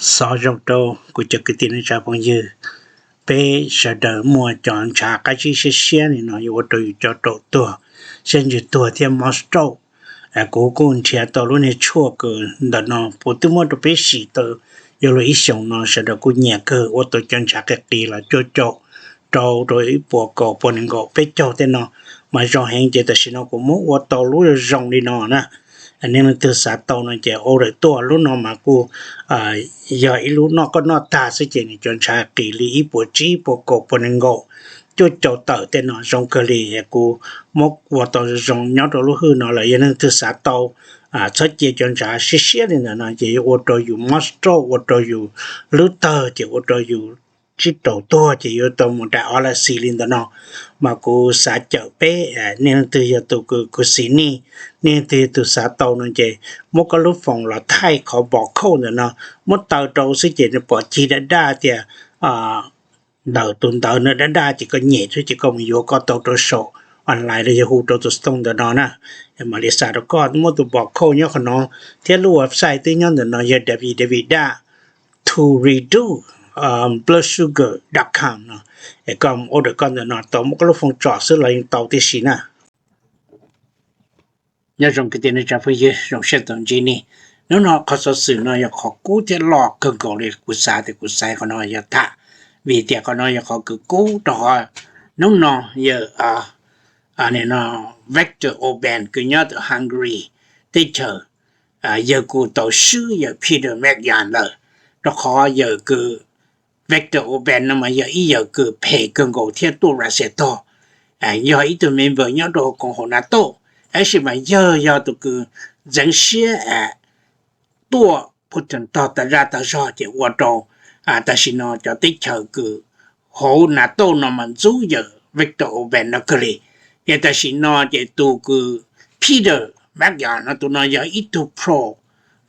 Xov zoo rau kuv cov kwv tij neej tsa phooj ywg, peb sawv daws muaj cov ntshav qab zib siab siab li no yuav ua rau yus cov raum tuag, siab ntsws tuag thiab mob stroke. Kuv kuj nrhiav tau lub niag tshuaj kws ntawm no puas twb muab rau peb sim tau, yog luag ib xyoos no sawv daws kuj nyiam kawg, ua tau cov ntshav qis qis los cuaj caum rau rau ib puas kaum puas nees nkaum peb caug tej no, mas zoo heev. Ces tam sim no kuv muab ua tau lub zoo li no na. Nej leej twg xav tau no ces order tuaj. Lub no mas kuj yog ib lub noj koj noj tag xwb ces nws cov ntshav qis li ib puas tsib, ib puas kaum, puas nees nkaum, cuaj caum tawm tej no zoo kawg li. Kuv muab ua tau zoo nyob rau lub hwj no lawm, yog leej twg xav tau, txhob cia cov ntshav siab siab li ntawm no ces yuav ua rau yus mob stroke, ua rau yus lub tawg, ces ua rau yus sib raug tuag, ces yuav tau mus dam ob lab xis li ntawm no. Mas kuv xav cawm peb, nej leej twg yog tus kws khuv xim nej, nej leej twg yog tus xav tau no ces muab koj lub foos los thaij qhov barcode ntawm no, muab taw rau xwb ces nws pom cig daj daj tias ntawm tus ntawv no daj daj, ces koj nyem xwb ces koj mus yuav koj tau rau saum online los yog hu rau tus store ntawm no na. Mam li xa rau koj, muab tus barcode nyob qhov no, thiab lub website twb nyob ntawm no yog www dot to reduce blood sugar dot com no. Es koj order koj ntawm no tau, muab koj lub foos tsom xwb los yeej tau tib si na. Nyob zoo kwv tij neej tsa phooj ywg, zoo siab tau ntsib nej. Hnub no qhov xov xwm no yog qhov kub thiab loj kawg nkaus li. Kuv xav tias kuv xaiv qhov no yog tham, vim tias qhov no yog qhov kws kub rau qhov hnub no yawg Viktor Orban kws nyob rau Hungary teb chaws, yawg kuj tau swb yawg Peter Megyar lawm, rau qhov yawg kws Viktor Orban no mas yog ib yawg kws phem kawg nkaus thiab tuaj Russia tog, yog ib tug member nyob rau koom haum NATO, tab sis mas yawg yog tus kws ntxeev siab tuaj Putin tog tas zaj tas zog, ces ua rau tam sim no cov teb chaws kws hauv NATO no mas ntxub yawg Viktor Orban no kawg li. Ces tam sim no ces tus kws Peter Megyar no, tus no yog ib tug pro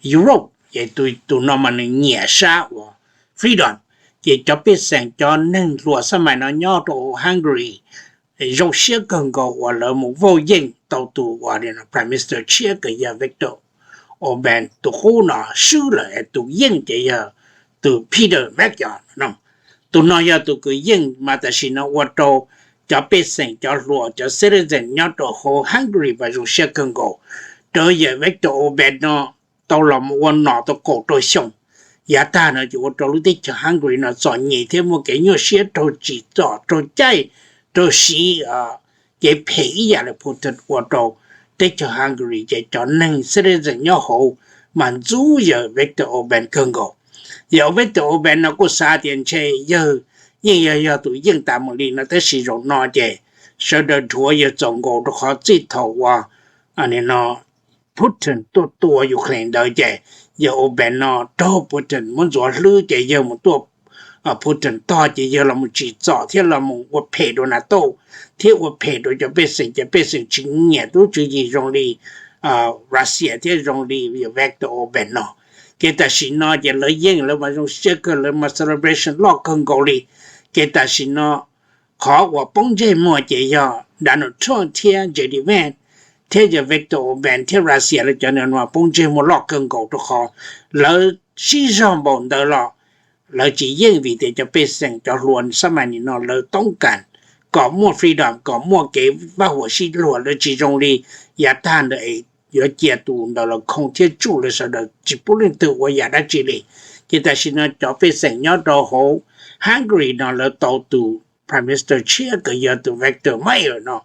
Europe, ces tus no mas nws nyiam sab uas freedom. Ces cov pej xeem, cov neeg hluas xab mais no nyob rau Hungary zoo siab kawg nkaus uas lawv mus vote yeej tau tus uas Prime Minister tshiab kws yog Viktor Orban tus qub no swb lawm, tus yeej ces yog tus Peter Megyar no. Tus no yog tus kws yeej mas tam sim no ua rau cov pej xeem, cov hluas, cov citizen nyob rau hauv Hungary mas zoo siab kawg nkaus. Raws yawg Viktor Orban no tau los mus ua nom tau kaum rau xyoo, yav tag no ces ua rau lub teb chaws Hungary no txom nyem thiab muaj kev nyuaj siab raug tsim txom, raug caij, raug siv kev phem ib yam li Putin ua rau teb chaws Hungary, ces cov neeg citizen nyob hauv mas ntxub yawg Viktor Orban kawg nkaus. Yawg Viktor Orban no kuj xav tias ntshe yawg yeej yog, yog tus yeej tas mus li no, tab sis zaum no ces sawv daws dhuav yawg txaus nkaus rau qhov txij thaum uas no Putin tuaj tua Ukraine ntawd ces yawg Orban no raug Putin muab ntxuav hlwb, ces yawg mus tuaj Putin tog ces yawg los mus tsim txom thiab los mus ua phem rau NATO thiab ua phem rau cov pej xeem, ces pej xeem tsis nyiam tub tswv yim zoo li Russia thiab zoo li Viktor Orban no. Ces tam sim no ces lawv yeej, lawv mas zoo siab kawg, lawv mas celebration loj kawg nkaus li. Ces tam sim no qhov uas poob ntsej muag ces yog Donald Trump thiab JD Vance thiab yawg Viktor Orban thiab Russia lawv cov no poob ntsej muag loj kawg nkaus rau qhov lawv sib zog npaum ntawd los lawv tsis yeej, vim tias cov pej xeem, cov hluas xab mais nim no lawv toob kas kom muaj freedom, kom muaj kev vaj huam sib luag, lawv tsis zoo li yav tag ntawd es yuav cia tus ntawd los khoo thiab tsuj lawv sawv daws tsis pub leej twg ua yam dab tsi li. Ces tam sim no cov pej xeem nyob rau hauv Hungary no lawv tau tus Prime Minister tshiab kws yog tus Viktor Meyer no,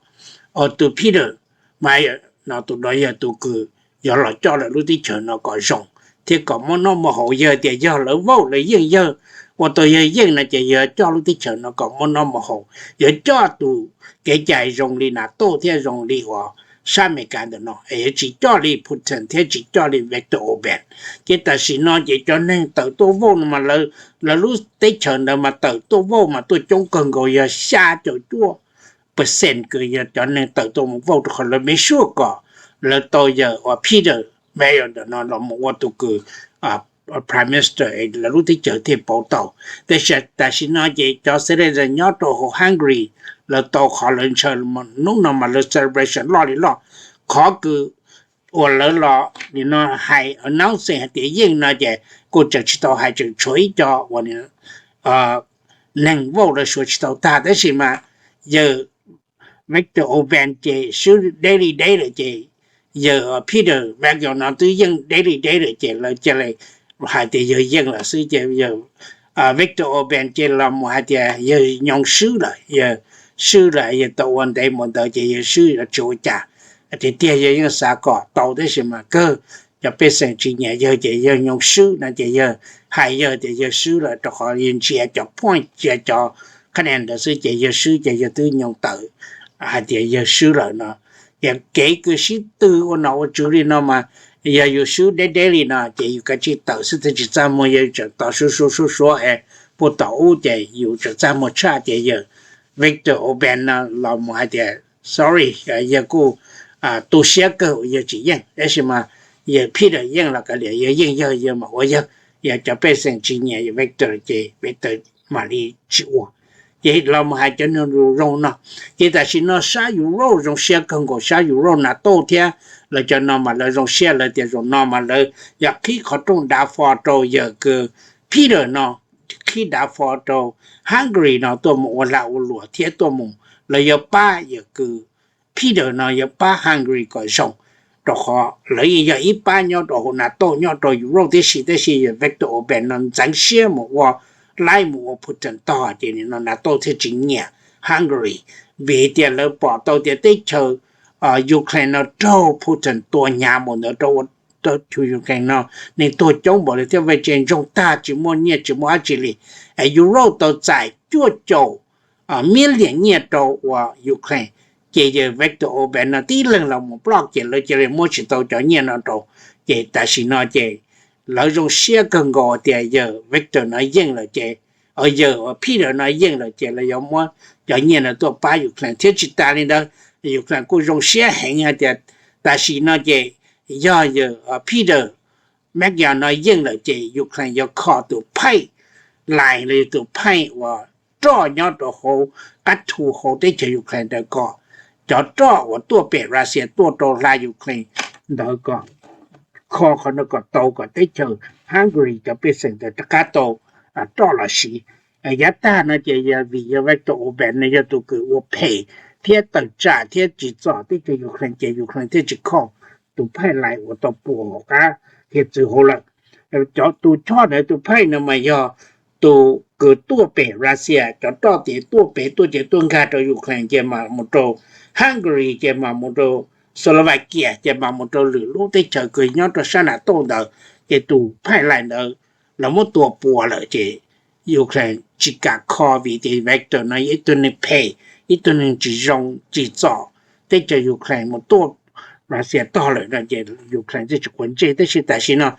tus Peter Meyer no, tus no yog tus kws yuav los coj lawv lub teb chaws no kom zoo thiab kom muaj noj muaj haus. Yog tias yog lawv vote lawv yeej yawg, ua tau yawg yeej no ces yawg coj lub teb chaws no kom muaj noj muaj haus, yawg coj tus kev cai zoo li NATO thiab zoo li uas sab Amelikas ntawm no, es yuav tsis coj li Putin thiab tsis coj li Viktor Orban. Ces tam sim no ces cov neeg tawm tuaj vote no mas lawv lub teb chaws ntawd mas tawm tuaj vote mas tuaj coob kawg nkaus, yog xya caum cuaj percent kws yog cov neeg tawm tuaj mus vote, rau qhov lawv me sure kom lawv tau yawg uas Peter Mayer ntawm no los mus ua tus kws Prime Minister es lawv lub teb chaws thiaj pauv tau. Tab sis tam sim no ces cov citizen nyob rau hauv Hungary lawv tau qhov lawv ntshaw, hnub no mas lawv celebration loj li loj. Qhov kws uas lawv los nim no hais announce hais tias yeej no ces kuj tseem tsis tau hais, tseem tshuav ib co uas neeg vote lawv suav tsis tau tag, tab sis mas yawg Viktor Orban ces swb daily day lawm ces yawg Peter Buttigieg no twb yeej daily day lawm ces lawv cia li hais tias yawg yeej lawm xwb ces yawg Viktor Orban ces los mus hais tias yawg nyoo swb lawm, yawg swb lawm, yawg tau ua ntev mus ntawd ces yawg swb los tsis ua cas. Tiag tiag yawg yeej xav kom tau tab sis mas kawg cov pej xeem tsis nyiam yawg ces yawg nyoo swb no ces yawg hais yawg tias yawg swb lawm rau qhov yawg ntsia cov point ntsia cov qhab ntawd xwb ces yawg swb ces yawg twb nyoo tawm hais tias yawg swb lawm no. Ces kev kws sib tw ua nom ua tswv li no mas yog yus swb deb deb li no ces yus kav tsij tawm xwb thiaj tsis txaj muag, yog yus tseem tos suav suav suav suav es puag tom ub ces yus tseem txaj muag tshaj ces yawg Viktor Orban no los mus hais tias sorry, yawg kuj tu siab kawg uas yawg tsis yeej, tab sis mas yawg Peter yeej los kav liam, yawg yeej yawg, yawg mam ua yawg, yog cov pej xeem tsis nyiam yawg Viktor ces Viktor mam li tsis ua. Ces los mus hais cov neeg zoo zoo no. Ces tam sim no sab Europe zoo siab kawg nkaus, sab Europe NATO thiab lawv cov no mas lawv zoo siab, lawv tias zaum no mas lawv yog qhib qhov rooj dav fo rau yawg kws Peter no, qhib dav fo rau Hungary no tuaj mus ua lag ua luam thiab tuaj mus, lawv yuav pab yawg kws Peter no yuav pab Hungary kom zoo, rau qhov lawv yeej yog ib pab nyob rau hauv NATO nyob rau Europe tib si, tab sis yawg Viktor Orban no ntxeev siab mus ua laib mus ua Putin tog ces nim no NATO thiaj tsis nyiam Hungary, vim tias lawv pom tau tias teb chaws Ukraine no raug Putin tua hnyav npaum ntawd rau ua rau Ukraine no neeg tuag coob npaum li thiab vaj tse ntsoog tag tsis muaj nyiaj tsis muaj dab tsi li. Europe tau txais cuaj caum million nyiaj rau uas Ukraine, ces yawg Viktor Orban no tib leeg los mus ploj ces lawv cia li muab tsis tau cov nyiaj no rau. Ces tam sim no ces lawv zoo siab kawg nkaus tias yawg Viktor no yeej lawm ces, yawg Peter no yeej lawm ces lawv yuav muab cov nyiaj no tuaj pab Ukraine thiab tsis tas li ntawd, Ukraine kuj zoo siab heev hais tias tam sim no ces yog yawg Peter Buttigieg no yeej lawm ces Ukraine yuav kho tus pipeline los yog tus pipe uas roj nyob rau hauv qab thu hauv teb chaws Ukraine ntawd kom cov roj uas tuaj pem Russia tuaj rau hla Ukraine ntawd kom kho qhov no kom tau kom teb chaws Hungary cov pej xeem ntawd rov qab tau roj los siv. Yav tag no ces yog vim yog Viktor Orban no yog tus kws ua phem thiab tawm tsam thiab tsim txom teb chaws Ukraine ces Ukraine thiaj tsis kho tus pipeline uas tau puas hauv qab hiav txwv hauv lawm. Cov tus choj ntawd tus pipeline no mas yog tus kws tuaj pem Russia, cov roj tias tuaj pem tuaj ces tuaj nkag rau Ukraine ces mam mus rau Hungary ces mam mus rau Slovakia ces mam mus rau lwm lub teb chaws kws nyob rau sab NATO ntawd, ces tus pipeline ntawd lawv muab tua puas lawm ces Ukraine tsis kam kho vim tias Viktor no yog ib tug neeg phem, ib tug neeg tsis zoo tsim txom teb chaws Ukraine mus tuaj Russia tog lawm no ces Ukraine thiaj tsis quav ntsej. Tab sis tam sim no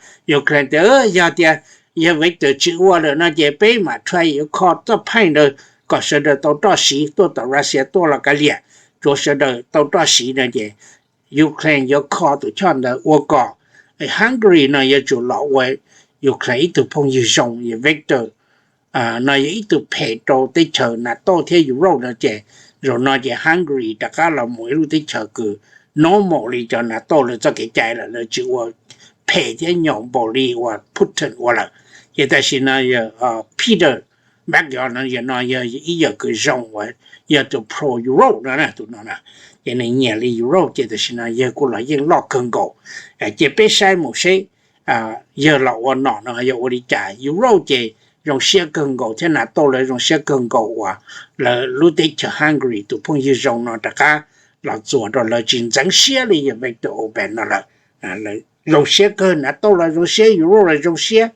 Ukraine tias yog tias yog Viktor tsis ua lawm no ces peb mam try yuav kho txoj pipeline ntawd kom sawv daws tau roj siv tuaj tom Russia tuaj los kav liam, tsuav sawv daws tau roj siv no ces Ukraine yuav kho tus choj ntawd ua kom Hungary no yuav tsum los ua Ukraine ib tug phooj ywg zoo. Yog Viktor no yog ib tug phem rau teb chaws NATO thiab Europe no ces zaum no ces Hungary rov qab los mus ib lub teb chaws kws normal li cov NATO lawv txoj kev cai lawm, lawv tsis ua phem thiab nyaum npaum li uas Putin ua lawm. Ces tam sim no yog Peter Buttigieg no yog no yog ib yawg kws zoo uas yog tus pro Europe no tus no na, ces nws nyiam li Europe ces tam sim no yawg kuj los yeej loj kawg nkaus. Ces peb saib mus seb yawg los ua nom no yog ua li cas. Europe ces zoo siab kawg nkaus thiab NATO lawv zoo siab kawg nkaus uas lawv lub teb chaws Hungary tus phooj ywg zoo no rov qab los txuas rau lawv tsis ntxeev siab li yawg Viktor Orban no lawm. Zoo siab kawg, NATO los zoo siab, Europe los zoo siab,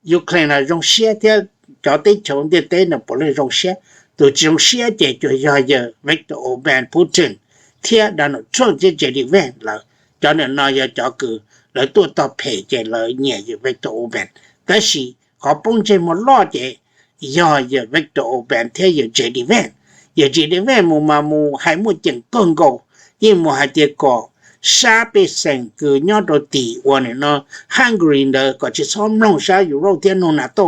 Ukraine los zoo siab thiab cov teb chaws ntiaj teb no puav leej zoo siab. Tus tsis zoo siab ces tsuas yog yawg Viktor Orban, Putin thiab Donald Trump thiab JD Vance lawv. Cov ntawm no yog cov kws lawv tuaj tog phem ces lawv nyiam yawg Viktor Orban. Tab sis qhov poob ntsej muag loj ces yog yawg Viktor Orban thiab yawg JD Vance. Yawg JD Vance mus mas mus hais muaj ceem kawg nkaus, yeej mus hais tias kom sab pej xeem kws nyob rau tim uas nim no Hungary ntawd kom tsis txhob mloog sab Europe thiab mloog NATO,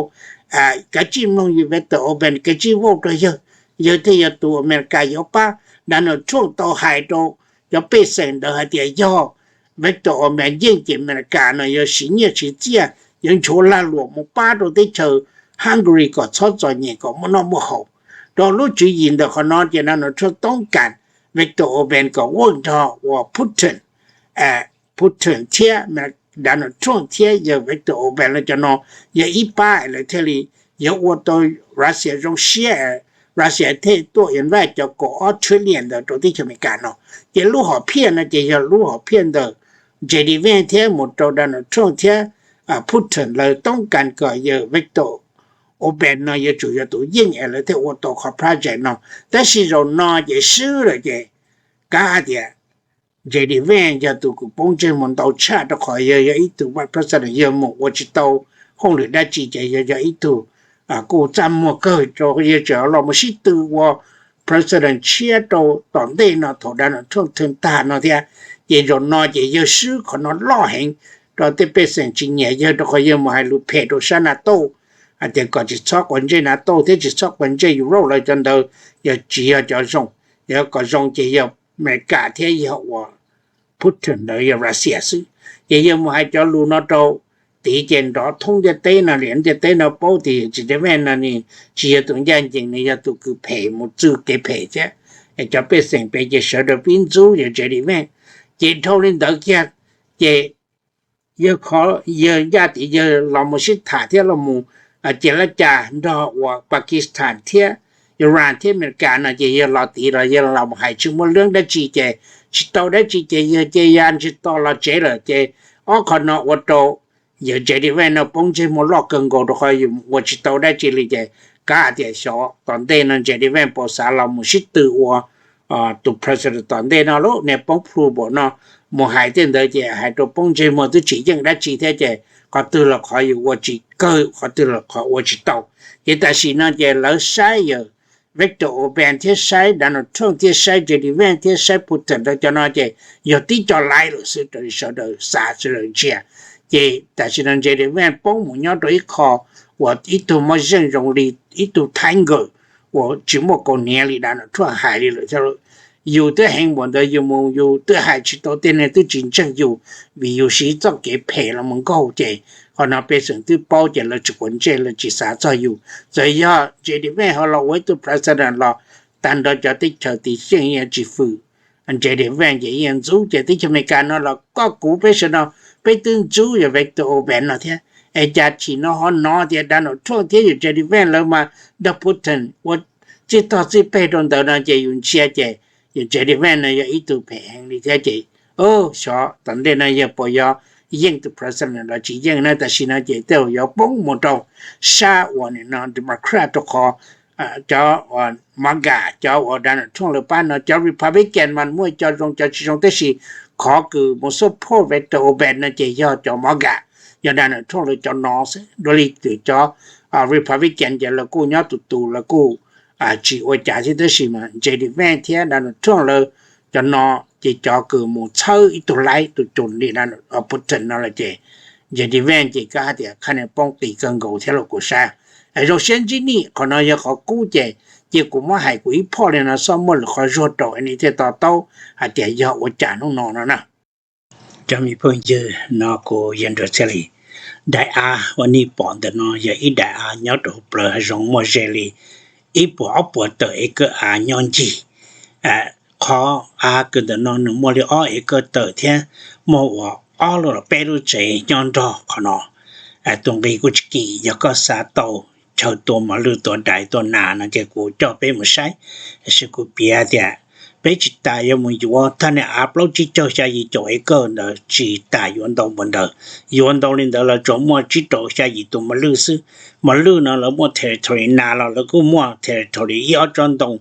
kav tsij mloog yawg Viktor Orban, kav tsij vote rau yawg, yawg thiaj yog tus America yuav pab. Donald Trump tau hais rau cov pej xeem ntawd hais tias yog Viktor Orban yeej ces Amelikas no yuav siv nyiaj siv txiaj, yuav nchuav lag luam mus pab rau teb chaws Hungary kom txhob txom nyem kom muaj noj muaj haus. Rau lub tswv yim ntawm qhov no ces Donald Trump toob kas Viktor Orban kom ua nrog uas Putin, Putin thiab Donald Trump thiab yawg Viktor Orban lawv cov no yog ib pab es lawv thiaj li yuav ua tau Russia zoo siab, Russia thiaj tuaj invade cov kaum ob trillion ntawd rau teb chaws Amelikas no. Ces lub hom phiaj no ces yog lub hom phiaj ntawm J D Vance thiab mus rau Donald Trump thiab Putin lawv toob kas kom yawg Viktor Orban no yuav tsum yog tus yeej es lawv thiaj ua tau qhov project no. Tab sis zaum no ces swb lawm ces kav hais tias J D Vance yog tus kws poob ntsej muag ntau tshaj rau qhov yawg yog ib tug vice president, yawg mus ua tsis tau hauj lwm dab tsi ces yawg yog ib tug kuj txaj muag kawg rau yawg tseem los mus sib tw ua president tshiab rau tom ntej no thaum Donald Trump thawj tag no thiab. Ces zaum no ces yawg swb qhov no loj heev rau tej pej xeem tsis nyiam yawg rau qhov yawg mus hais lus phem rau sab NATO hais tias kom tsis txhob quav ntsej NATO thiab tsis txhob quav ntsej Europe lawv cov ntawd, yog tsis yog cov zoo. Yog kom zoo ces yog Amelikas thiab yog uas Putin ntawd yog Russia xwb. Ces yawg mus hais cov lus no rau tid ces nrov thoob ntiaj teb no, li ntiaj teb no paub tias yawg J D Vance no nws tsis yog tus ncaj ncees, nws yog tus kws phem mus txwj kev phem thiab. Cov pej xeem pem ces sawv daws pib ntxub yawg J D Vance. Ces dhau li ntawd kiag ces yawg, yawg ncaj tid yawg los mus sib tham thiab los mus cia lab cas nrog uas Pakistan thiab Iran thiab Amelikas no ces yawg los tid los yawg los mus hais tsis muaj leeb dab tsi ces tsis tau dab tsi ces yawg cia ya ntsis to los tsev lawm. Ces ob qho no ua rau yawg J D Vance no poob ntsej muag loj kawg nkaus rau qhov yus ua tsis tau dab tsi li. Ces kav hais tias xyov tom ntej no J D Vance puas xav los mus sib tw ua tus president tom ntej no lub niag poob plhu npaum no, mus hais tej ntawd ces hais rau poob ntsej muag twb tsis yeej dab tsi thiab ces qhov twg los qhov yus ua tsis kawg, qhov twg los qhov ua tsis tau. Ces tam sim no ces lawv saib yawg Viktor Orban thiab saib Donald Trump thiab saib J D Vance thiab saib Putin rau cov no ces yog tib co laiv lawm xwb raws li sawv daws xav sawv daws ntsia. Ces tam sim no J D Vance poob mus nyob rau ib qho uas ib tug moj zeej zoo li ib tug thaib nkawm uas tsis muaj kaus hniav li Donald Trump hais li lawm thiab. Yus twb heev npaum ntawd yus mus yus twb hais tsis tau tej neeg twb tsis ntseeg yus, vim yus siv txoj kev phem los mus nkaug ces qhov no pej xeem twb paub ces lawv tsis quav ntsej lawv tsis xav txog yus. Txawm yog J D Vance ho los ua ib tug president los tag nrho cov teb chaws tim xyeej yeej tsis fwm J D Vance ces yeej ntxub ces teb chaws Amelikas no los koj kuv peb sawv no peb twb ntxub yog Viktor Orban no thiab. Es cas chim no ho hnov tias Donald Trump thiab yawg J D Vance lawv mas nrog Putin ua txij tog txij peg rau ntawd no ces yus ntsia ces yawg J D Vance no yog ib tug phem heev li thiab ces xyov tom ntej no yawg puas yuav yeej tus president los tsis yeej na. Tam sim no ces tej zaum yuav poob mus rau sab uas nim no Democrat rau qhov cov MAGA, cov uas Donald Trump lawv pab no, cov Republican mas muaj cov zoo cov tsis zoo tab sis qhov kws mus support Viktor Orban no ces yog cov MAGA, yog Donald Trump lawv cov no xwb. Dua li cov Republican ces lawv kuj nyob tus tus lawv kuj tsis ua cas thiab tab sis mas J D Vance thiab Donald Trump lawv cov no ces cov kws mus txhawb ib tug laib tus cus li Putin no lawm ces J D Vance ces koj hais tias khab niag poob qis kawg nkaus thiab los kuv saib. Zoo siab ntsib nej, qhov no yog qhov kub ces cia kuv muab hais kuv ib phoj li no xwb, muaj lwm qhov zuag rau nej thiaj to taub hais tias yog ua cas hnub no no na. Cov me phooj ywg, no kuv yog Nraug Txhiaj Lis. Daim av uas nej pom ntawm no yog ib daim av nyob rau hauv plawv hav zoov muaj ze li ib puas ob puas tawm acre av nyob ncig. Qhov av kws ntawm no nws muaj li ob acre tawm thiab muaj uas ob lub los peb lub tsev nyob nrog qhov no. Tus nqi kuj tsis kim, yog koj xav tau chaw tua mos lwj tua dais tua nas no ces kuv coj peb mus saib. Tab sis kuv piav tias peb tsis tas yuav mus yuav thaj niag av plaub tsib caug xya yim caum acre ntawd, tsis tas yuav ntau npaum ntawd. Yuav ntau li ntawd los tsuas muaj tsib rau xya yim tus mos lwj xwb. Mos lwj no lawv muaj territory, nas los lawv kuj muaj territory, ib ob tsob ntoo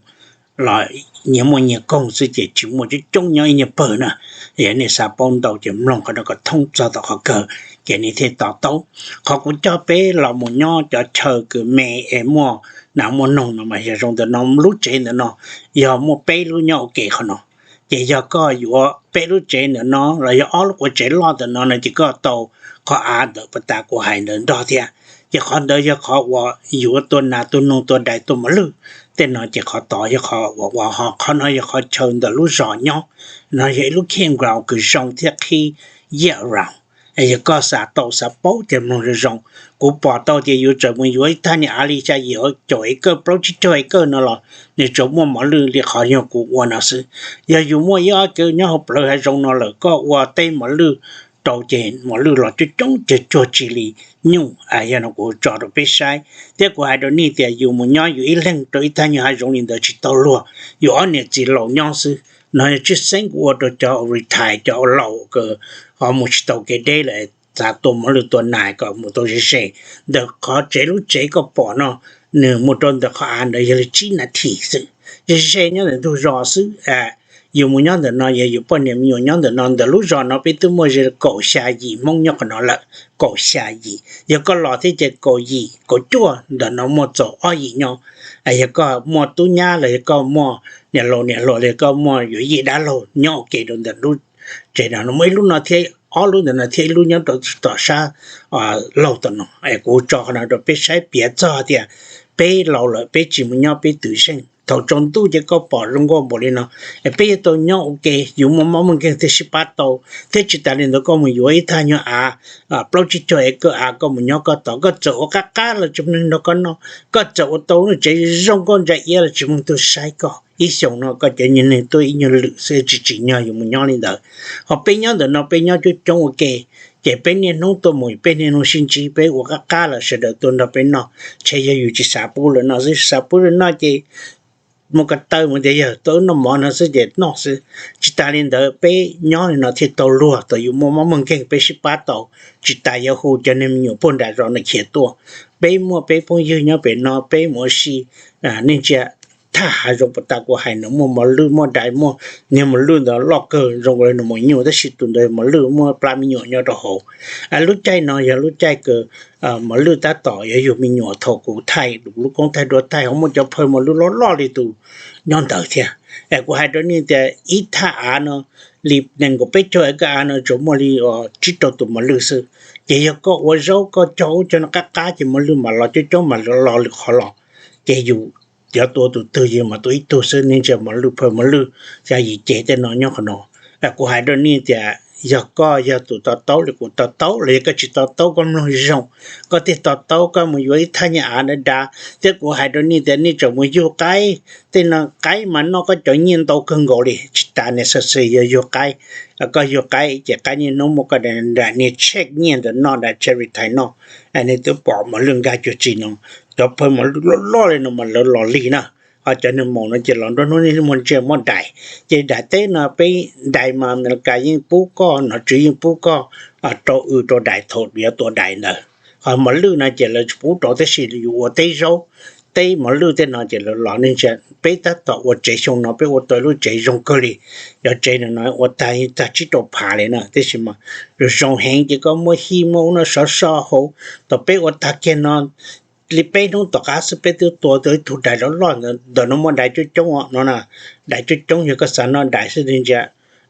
los nyias muaj nyias koog xwb ces tsis muaj coob coob nyob ib nyuag pawg na. Yog nej xav paub ntau ces mloog qhov no kom thoob txog tom qhov kawg ces nej thiaj to taub. Qhov kuv coj peb los mus nyob cov chaw kws me es muaj nas muaj noog no mas yog zoo ntawm no, lub tsev ntawm no yog muaj peb lub nyob ua ke qhov no. Ces yog koj yuav peb lub tsev ntawm no los yog ob lub quav tsev loj ntawm no no ces koj tau qhov av ntawm pas tas kuv hais ntawd nrog thiab. Ces qhov ntawd yog qhov uas yuav tua nas tua noog tua dais tua mos lwj. Tej no ces qhov tod yog qhov uas, uas ho qhov no yog qhov chaw ntawm lub zos nyob. No yog ib lub campground kws zoo thiab qhib year round. Yog koj xav tau xav paub ces mloog zoo zoo. Kuv pom tau tias yus txawm mus yuav ib thaj niag av li xya yim caum acre plaub tsib caug acre no los nws tsuas muaj mos lwj li qhov yog kuv ua no xwb. Yog yus muaj ib ob kev nyob hauv plawv hav zoov no lawm koj ua teb mos lwj rau ces mos lwj los coob coob cuag cuag tsi li nyuj. Yog no kuv tso rau peb saib thiab kuv hais rau nej tias yus mus nyob yus ib leeg rau ib thaj nyuag hav zoov li ntawd tsis tau luag, yus ob niam txiv laus nyob xwb. No yog tshwj xeeb kuv ua rau cov retire, cov laus kws ho mus tsis tau kev deb lawm, xav tua mos lwj tua nas kom mus tau ze ze. Ntawm qhov tsev lub tsev koj pom no, nws mus rau ntawm qhov av ntawd yog li tsib nas this xwb, ze ze nyob ntawm ntug zos xwb. Yus mus nyob ntawm no yog yus poj niam me nyuam nyob ntawm no. Ntawm lub zos no peb twb muaj ze kaum xya yim Hmoob nyob qhov no lawm, kaum xya yim. Yog koj los thiab ces kaum yim kaum cuaj, ntawm no muaj txaus ob yim nyob. Yog koj muaj tub nyab los yog koj muaj niam laus niam hluas los yog koj muaj yuav yij dab laug nyob ua ke rau ntawm lub tsev no, muaj ib lub no thiab ob lub ntawm no thiab ib lub nyob rau tom sab laug tom no. Kuv tso qhov no rau peb saib piav txog tias peb laus lawm peb tsis mus nyob peb twm zeej. Thaum tsaus ntuj ces koj pom zoo nkauj npaum li no, peb yuav tau nyob ua ke, yus muaj mob muaj nkeeg thiaj sib pab tau. Thiab tsis tas li ntawd koj mus yuav ib thaj nyuag av plaub tsib caug acre av koj mus nyob koj tod, koj txawm ua qab qab los tsis muaj neeg nrog koj noj, koj txawm ua tau lub tsev zoo nkauj ntsa iab los tsis muaj tug saib koj. Ib xyoos no koj cov nyuag neeg tuaj ib nyuag lwm xwb tsis tsim nyog yus mus nyob li ntawd. Ho peb nyob ntawm no peb nyob coob coob ua ke, ces peb niaj hnub tuaj mus peb niaj hnub sib ntsib, peb ua qab qab los sawv daws tuaj nrog peb noj. Ntshe yog yus tsis xav pub lawv noj xwb, xav pub lawv noj ces mus ko taw mus tias yog tuaj wb noj mov no xwb ces noj xwb. Tsis tas li ntawd peb nyob li no thiaj tau luag, thaum yus muaj mob muaj nkeeg peb sib pab tau. Tsis tas yuav hu cov neeg me nyuam puag nram zos no khiav tuaj. Peb muaj peb phooj ywg nyob pem no peb mus ua si, nej ntsia thaj hav zoov puas tas kuv hais no, muaj mos lwj muaj dais, muaj niag mos lwj ntawd loj kawg zoo li nus maum nyuj, tab sis tus ntawd mos lwj muaj plab me nyuam nyob rau hauv. Lub caij no yog lub caij kws mos lwj tab tom yuav yug me nyuam. Thaum kuv thaij lub koob thaij duab thaij ho muaj cov phaw mos lwj loj loj li tus nyob ntawd thiab. Kuv hais rau nej tias ib thaj av no li nees nkaum peb caug acre av no tsuas muaj li tsib rau tus mos lwj xwb. Ces yog koj ua zaub koj cog ub cog no qab qab ces mos lwj mam los coob coob mam los li qhov los. Ces yus yuav tua tus twg yus mam tua ib tug xwb, nej ntsia mos lwj phaw mos lwj xya yim ceg tej no nyob qhov no. Kuv hais rau nej tias yog koj yog tus to taub li kuv to taub los yog koj tsis to taub koj mloog zoo, koj thiaj to taub koj mus yuav ib thaj nyuag av dav dav. Thiab kuv hais rau nej tias nej tseem mus yug qaib, tej no qaib mas noj koj cov nyiaj ntau kawg nkaus li. Tsis tas niag xav xis yog yug qaib, koj yug qaib ces qaib niaj hnub muaj koj daim niag check nyiaj ntawd noj, daim cherry time noj. Nej twb pom mos lwj nkag cuag tsi no, cov phaw mos lwj loj loj li no mas lawv los lig na. Ho cov neeg maum no ces los nruab hnub niaj hnub muaj ntsia muab dais. Ces daim teb no peb dais mas Amelikas yeej pub koj, nom tswv yeej pub koj rau w rau dais thaum yuav tua dais ntawd. Ho mos lwj no ces lawv tsis pub rau, tab sis yus ua teb zaub, teb mos lwj tej no ces lawv los. Nej ntsia peb tab tom ua tsev xyoo no peb ua tau lub tsev zoo kawg li. Cov tsev no ua tag tag tsib rau phav li na, tab sis mas zoo heev ces koj muaj hij muaj ub no sov so hauv. Thaum peb ua tag kiag no li peb hnub tom qab xwb peb twb tua tau ib tug dais loj loj ntawm no, muaj dais coob coob no na. Dais coob coob yog koj xav noj dais xwb, nej ntsia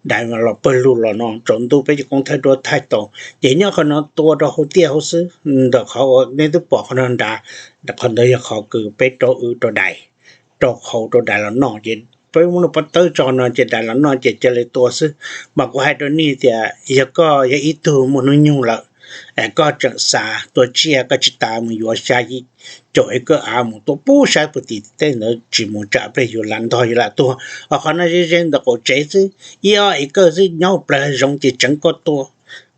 dais los pawg lug los no, tsaus ntuj peb cov koob thaij duab thaij tau. Ces nyob qhov no tua rau hauv tiaj hauv xwb, ntawm qhov uas nej twb pom qhov no nrad, qhov ntawd yog qhov kws peb rau w rau dais, rau qhauv rau dais los noj. Ces peb muab lub pob tawb tso no ces dais los noj ces cia li tua xwb. Mas kuv hais rau nej tias yog koj yog ib tug muaj hnub nyoog lawm, koj tseem xav tua tsiaj, koj tsis tas mus yuav xya caum acre av mus tua pub saib puag tim tej ntawd tsis mus tsam pliag yus lam ntog yus lam tuag. Ho qhov no ze ze ntawm qaum tsev xwb, ib ob acre xwb nyob plawv zoov ces tseev koj tua.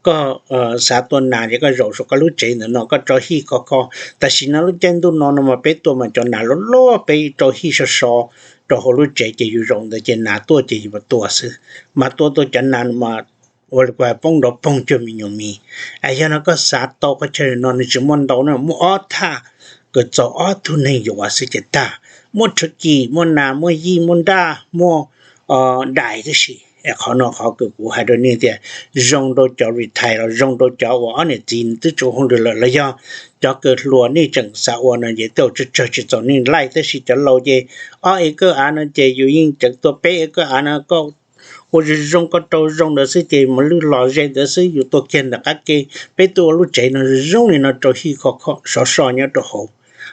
Koj xav tua nas ces koj zaum saum koj lub tsev ntawm no koj rau hij khov kho. Tam sim no lub caij ntuj no no mas peb tua mas cov nas loj loj peb rau hij so so rau hauv lub tsev ces yus zaum ntawd ces nas tuaj ces yus tua xwb. Mas tua tua cov nas mas ua li kuv hais poob nrov poog cuag me nyuam mis. Yog no koj xav tau qhov chaw no nws tsis muaj ntau na, muaj ob thaj kws txaus ob tug neeg yuav xwb ces tag. Muaj turkey, muaj nas, muaj yij, muaj nraj, muaj dais tib si. Qhov no qhov kws kuv hais rau nej tias zoo rau cov retire los zoo rau cov uas ob niam txiv nws twb tsis ua hauj lwm lawm los yog cov kws hluas nej tseem xav ua no ces tej zaum tsawg tsawg tsis txaus nej laij, tab sis cov laus ces ob acre av no ces yus yeej tseev tua peb acre av no koj ua zoo zoo koj rau zoo ntawd xwb ces mos lwj los ze ntawd xwb, yus tua kiag ntawm qab ke. Peb tuaj ua lub tsev no zoo zoo li no rau hij kho kho sov so nyob rau hauv,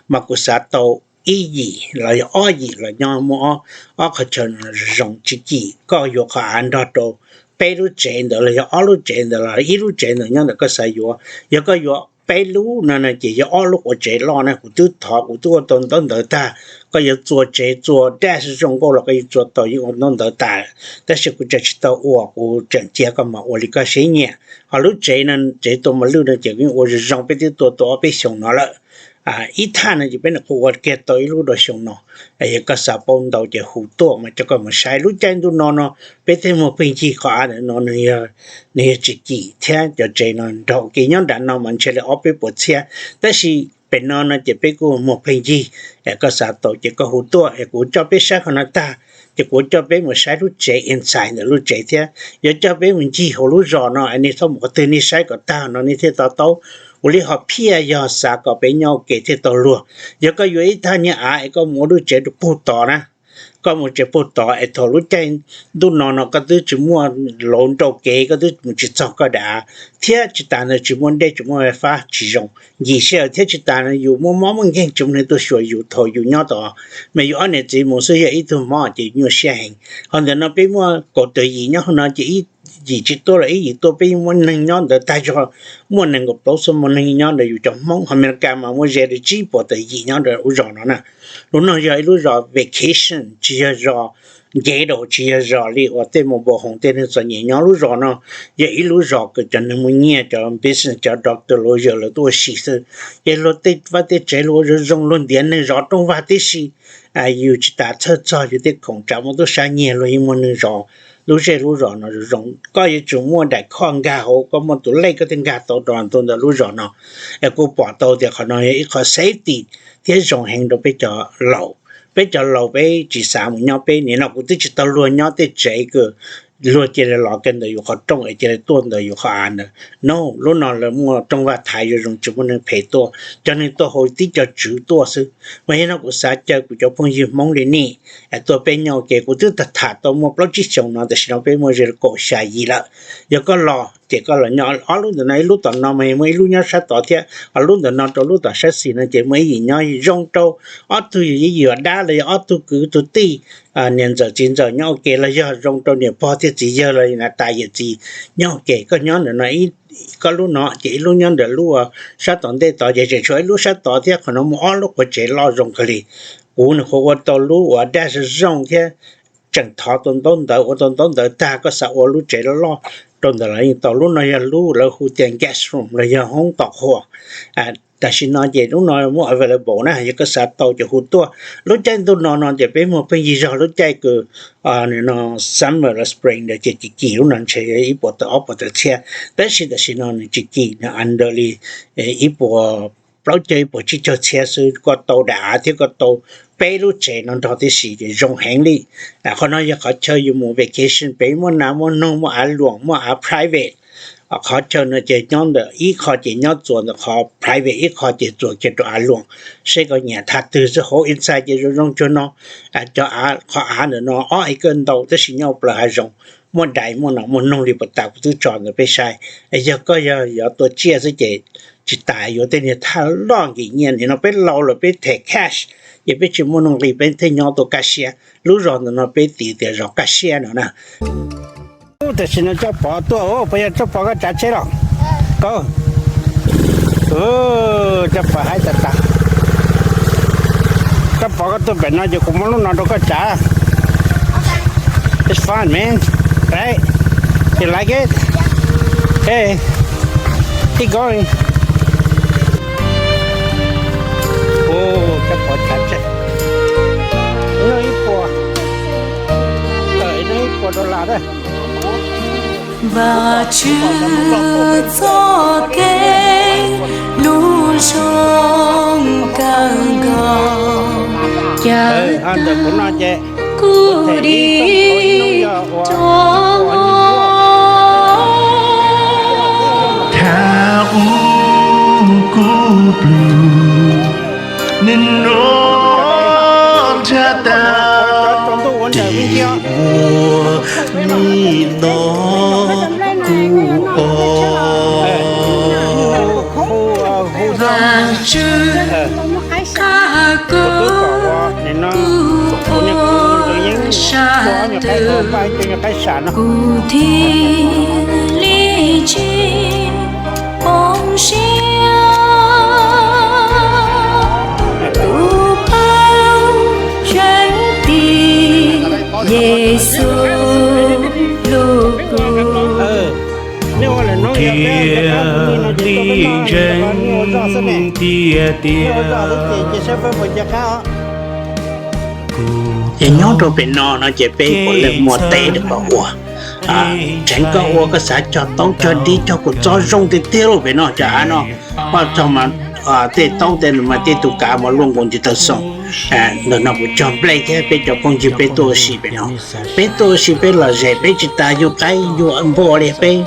mas kuv xav tau ib yim los yog ob yim los nyob muaj ob qhov chaw zoo zoo tsis kim. Koj yuav qhov av nrog rau peb lub tsev ntawd los yog ob lub tsev ntawd los ib lub tsev ntawd nyob ntawm koj xav yuav. Yog koj yuav peb lub no no ces yog ob lub quav tsev loj na. Kuv twb thov, kuv twb ua tau ntaub ntawv tag. Koj yuav txua tsev txua daj zoo nkauj los koj yuav txua tau, yeej ua ntaub ntawv tas. Tab sis kuv tseem tsis tau ua, kuv tseem cia koj mam ua li koj siab nyiam. Ho lub tsev no, tsev tua mos lwj no ces yeej ua zoo zoo, peb twb tua tau ob peb xyoos no lawm. Ib thaj no ces peb nyuam qhuav ua kiag tau ib lub rau xyoo no. Yog koj xav paub ntau ces hu tuaj mas coj koj mus saib. Lub caij ntuj no no peb thiaj muaj pheej yig qhov av ntawm no, nws yog tsis kim thiab cov tsev no nrog ua ke nyob nram no mas ntshe li ob peb puas txhiab. Tab sis pem no no ces peb kuj muaj pheej yig. Koj xav tau ces koj hu tuaj es kuv coj peb saib qhov no tag ces kuv coj peb mus saib lub tsev inside ntawm lub tsev thiab. Yuav coj peb mus ncig hauv lub zos no, nej txhob mus qhov twg, nej saib kom tag no nej thiaj to taub. Ua li ho phiaj yog xav kom peb nyob ua ke thiaj tau luag. Yog koj yuav ib thaj niag av es koj mus ua lub tsev rau puag tod na, koj mus tsev puag tod es thaum lub caij ntuj no no koj twb tsis muaj lauv nrau kev, koj twb mus tsis txog koj dav, thiab tsis tas ntawd tsis muaj dej tsis muaj fab tsis zoo, nkim sij hawm thiab tsis tas yus muaj mob muaj nkeeg tsis muaj neeg tuaj xyuas yus thaum yus nyob tod, mas yus ob niam txiv mus xwb yog ib tug mob ces nyuaj siab heev. Ho ntawm no peb muaj kaum tawm yim nyob hauv no ces ib yim tsis tuaj los ib yim tuaj, peb yeej muaj neeg nyob ntawd tag zog. Muaj nees nkaum plaub xuab moos neeg nyob ntawd, yus cov Hmoob Amelikas mas muaj ze li tsib puas tawm yim nyob ntawm lub zos no na. Lub no yog ib lub zos vacation, tsis yog zos ghetto, tsis yog zos li uas tej mobile home tej neeg txom nyem nyob. Lub zos no yog ib lub zos uas cov neeg muaj nyiaj, cov business, cov doctor, lawyer lawv tuaj ua si xwb. Ces luag tej vaj tej tsev luag ua zoo zoo, luag ntiav neeg zov rooj vag tib si. Yus tsis tas txhawj txog yus tej khoom tsam muaj tub sab nyiag, luag yeej muaj neeg zov lub zej lub zos no zoo zoo. Koj yuav tsum muaj daim khoj nkag hauv, koj muaj tus lej koj thiaj nkag tau rau ntawm lub zos no. Es kuv pom tau tias qhov no yog ib qho safety thiab zoo heev rau peb cov laus. Peb cov laus peb tsis xav mus nyob peb, nim no kuv twb tsis tau luag nyob tej tsev uas luag cia li los kiag ntawm yus qhov rooj es cia li tuaj ntawm yus qhov av ntawd no. Lub no lawv muaj rooj vag thaiv zoo zoo, tsis muaj neeg phem tuaj, cov neeg tuaj hauv tib co tswv tuaj xwb. Mas yog no kuv xav caw kuv cov phooj ywg Hmoob li nej tuaj peb nyob ua ke. Kuv twb tham tham tau muaj plaub tsib xyoos no, tam sim no peb muaj ze kaum xya yim lawm. Yog koj los ces koj los nyob ob lub ntawm no, ib lub tom no mas muaj ib lub nyob sab tod thiab, ob lub ntawm no rau lub tom sab xis no ces muaj ib yim nyob zoo rau. Ob tug yawm yij yawm dab los yog ob tug kwv tug tij, niam ntxawm txiv ntxawm nyob ua ke, los yog zoo rau niam pog thiab txiv yawg los yog niam tais yawm txiv nyob ua ke. Koj nyob ntawm no, koj lub no ces ib lub nyob ntawm lub sab tom ntej tod, ces tseem tshuav ib lub sab tod thiab. Qhov no muaj ob lub quav tsev loj zoo kawg li. Kuv nyuam qhuav ua tau lub uas daj zoo zoo thiab tseem thov tau ntaub ntawv, ua tau ntaub ntawv tag koj xav ua lub tsev loj loj rau ntawd los yeej tau. Lub no yog lub lawv hu tias guest room los yog hoob tos qhua. Tam sim no ces lub no muaj available na, yog koj xav tau ces hu tuaj. Lub caij ntuj no no ces peb muaj pheej yig zog, lub caij uas summer los spring ntawd ces kim kim, lub no ntshe ib puas tawm ob puas tawm txhiab, tab sis tam sim no nws tsis kim, nws under li ib puas plaub caug ib puas tsib caug txhiab xwb. Koj tau daim av thiab koj tau peb lub tsev no nrog tib si ces zoo heev li. Qhov no yog qhov chaw yus mus vacation, peb muaj nas muaj noog, muaj av luam, muaj av private. Qhov chaw no ces nyob ntawm ib qho ces nyob txuas ntawm qhov private, ib qho ces txuas kiag rau av luam. Seb koj nyiam thaj twg xwb, hauv inside ces zoo zoo cuag no. Cov av, qhov av ntawm no ob acre ntau tab sis nyob plaws hav zoov, muaj dais muaj nas muaj noog li puas tas kuv twb tso ntawm peb saib. Yog koj yog yuav tua tsiaj xwb ces tsis tas, yuav tej niag thaj loj nkim nyiaj. Nim no peb laus lawm peb them cash, ces peb tsis muaj nuj nqis peb thiaj nyob tau kaj siab. Lub zos ntawm no peb tis tias zos kaj siab no na. Tam sim no Tsob Pov tuaj, puas yog Tsob Pov koj tsav tsheb los? Koj, Tsob Pov haib tas tas. Tsob Pov koj tuaj pem no ces kuv muab lub no rau koj tsav. It's fun, man. Right? You like it? Hey, keep going. Ua, Tsob Pov tsav tsheb. Ib puas, ib puas dollar na. Vajtswv txoj kev hlub zoo kawg nkaus, cas kuv dim rau. Thaum ub kuv plhws nws nuav ntsha tau. Tsis muaj nim no kuv pom Vajtswv txhawb kuv, kuv ua sab ntawm kuv thiaj li tsis poob siab. Kuv paub tseeb tias Yexus hlub kuv thiaj li ntseeg tiag tiag. Ces nyob rau pem no no ces peb puav leej muaj teb rau koj ua. Tseev koj ua, koj xav cog taub cog dib cog kua txob zoo tiag tiag lauj. Pem no cov av no, koj cog mas tej taub tej mas tej tus kav mas luaj nkaus ntiv taw xoo. Ntawm no kuv cog nplej thiab peb cov phooj ywg peb tuaj ua si pem no. Peb tuaj ua si peb lom zem, peb tsis tas yug qaib yug npua li, peb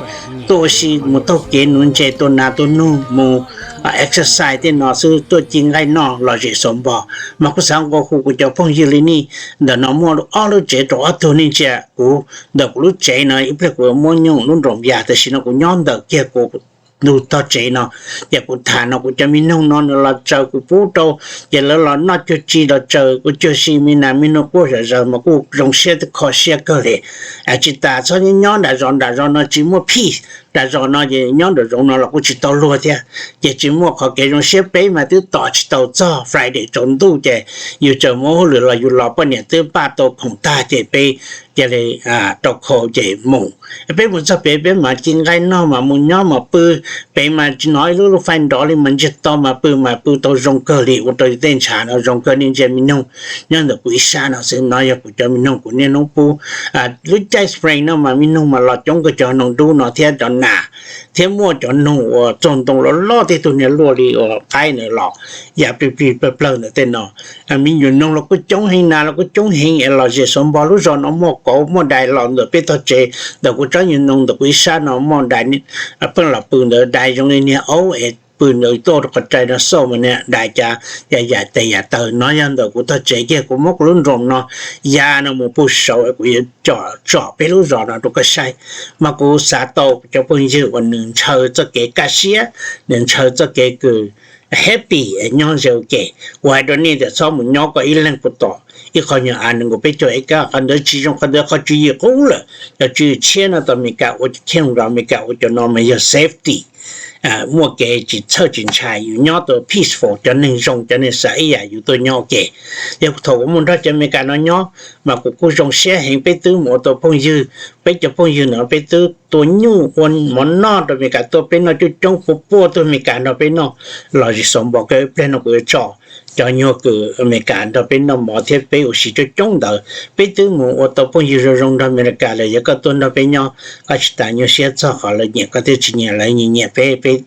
tuaj ua si mus taug kev nuv ntses tua nas tua noog mus exercise tej no xwb, tuaj ci nqaij noj lom zem xauv npog. Mas kuv xav nqua hu kuv cov phooj ywg li nej, ntawm no muaj ob lub tsev rau ob tug, nej ntsia kuv, ntawm kuv lub tsev no ib pliag kuv muab nyooj lub nroos ya, tam sim no kuv nyob ntawm kiag kuv ntug tog tsev no. Ces kuv tham no kuv cov me noog no nws los tsaws kuv pub rau, ces lawv los noj cuag tsi los tsaws kuv cuag si, me nas me noog quaj zom zaws mas kuj zoo siab kho siab kawg li. Tsis tas txhob nyob nram zos, nram zos no tsis muaj peace, nram zos no ces nyob nram zoov no los kuj tsis tau luag thiab. Ces tsis muaj qhov kev zoo siab, peb mas twb tos tsis tau txog Friday tsaus ntuj ces yus tseem muaj hauj lwm los yus los poj niam twb npaj tau khoom tag ces peb cia li rau khau ces mus. Peb mus txog pem peb mam ci nqaij noj mas mus nyob mas pw, pem mas tsis hnov ib lub lub fais nrov li mas ntsiag to mas pw mas pw tau zoo kawg li, ua rau tej ntshav no zoo kawg. Nej ntsia me noog nyob ntawm kuv ib sab no xwb, no yog kuv cov me noog kuv niaj hnub pub. Lub caij spring no mas me noog mas los coob kawg, cov noog dub no thiab cov nas, thiab muaj cov noog uas txog ntoo loj loj tej tug niag luaj li uas qaib na los ya plig plig plawg plawg ntawm tej no. Me nyuam noog los kuj coob heev, nas los kuj coob heev es lom zem xauv npog. Lub zos no muaj kauv muaj dais los ntawm peb tog tsev, ntawm kuv tsob nyuag noog ntawm kuv ib sab no muaj dais, pheej los pw ntawd, dais zoo li niag aub es pw ntawd tuaj rau qhov rai no xauj mas niag dais cas ya yam tes yam taw. No yog ntawm kuv tog tsev kiag, kuv muab kuv lub nroos no ya no mus puag saud, kuv yuav tsom peb lub zos no rau koj saib. Mas kuv xav tau kuv cov phooj ywg uas nws ntshaw txoj kev kaj siab, nws ntshaw txoj kev kws happy nyob ze ua ke. Kuv hais rau nej tias txhob mus nyob koj ib leeg puag tom ib qho nyuag av nees nkaum peb caug acre, qhov ntawd tsis zoo, qhov ntawd qhov tswv yim qub lawm. Cov tswv yim tshiab no tau Amelikas ua, cov kheej los Amelikas ua cov no mas yog safety, muaj kev tsis txhawj tsis ntshai, yus nyob tau peaceful, cov neeg zoo, cov neeg xav ib yam yus tuaj nyob ua ke. Yog thaum kuv mus nrog cov Amelikas no nyob mas kuv kuj zoo siab heev, peb twb mus ua tau phooj ywg, peb cov phooj ywg no peb twb tua nyuj ua mov noj rau Amelikas tuaj, peb noj coob coob, puas puaj tug Amelikas nrog peb noj lom zem xauv npog kawg. Ib pliag no kuv yuav tso cov nyuag kws Amelikas nrog peb noj mov thiab peb ua si coob coob ntawd. Peb twb mus ua tau phooj ywg zoo zoo nrog Amelikas lawm, yog koj tuaj nrog peb nyob, koj tsis tas nyuaj siab txog qhov lawv nyiam koj thiab tsis nyiam, lawv nyiam nyiam peb, peb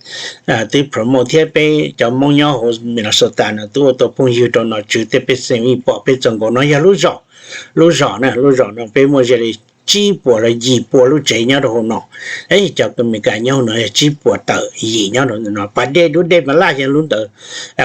twb promote thiab peb cov Hmoob nyob hauv Minnesota no twb ua tau phooj ywg rau nom tswv thiab peb xeem vij pom peb txaus nkaus. No yog lub zos, lub zos na, lub zos no peb muaj ze li tsib puas los yim puas lub tsev nyob rau hauv no. Cov kws Amelikas nyob hauv no yog tsib puas tawm yim nyob rau no. Pas dej, lub dej mas laj yog lub ntawd.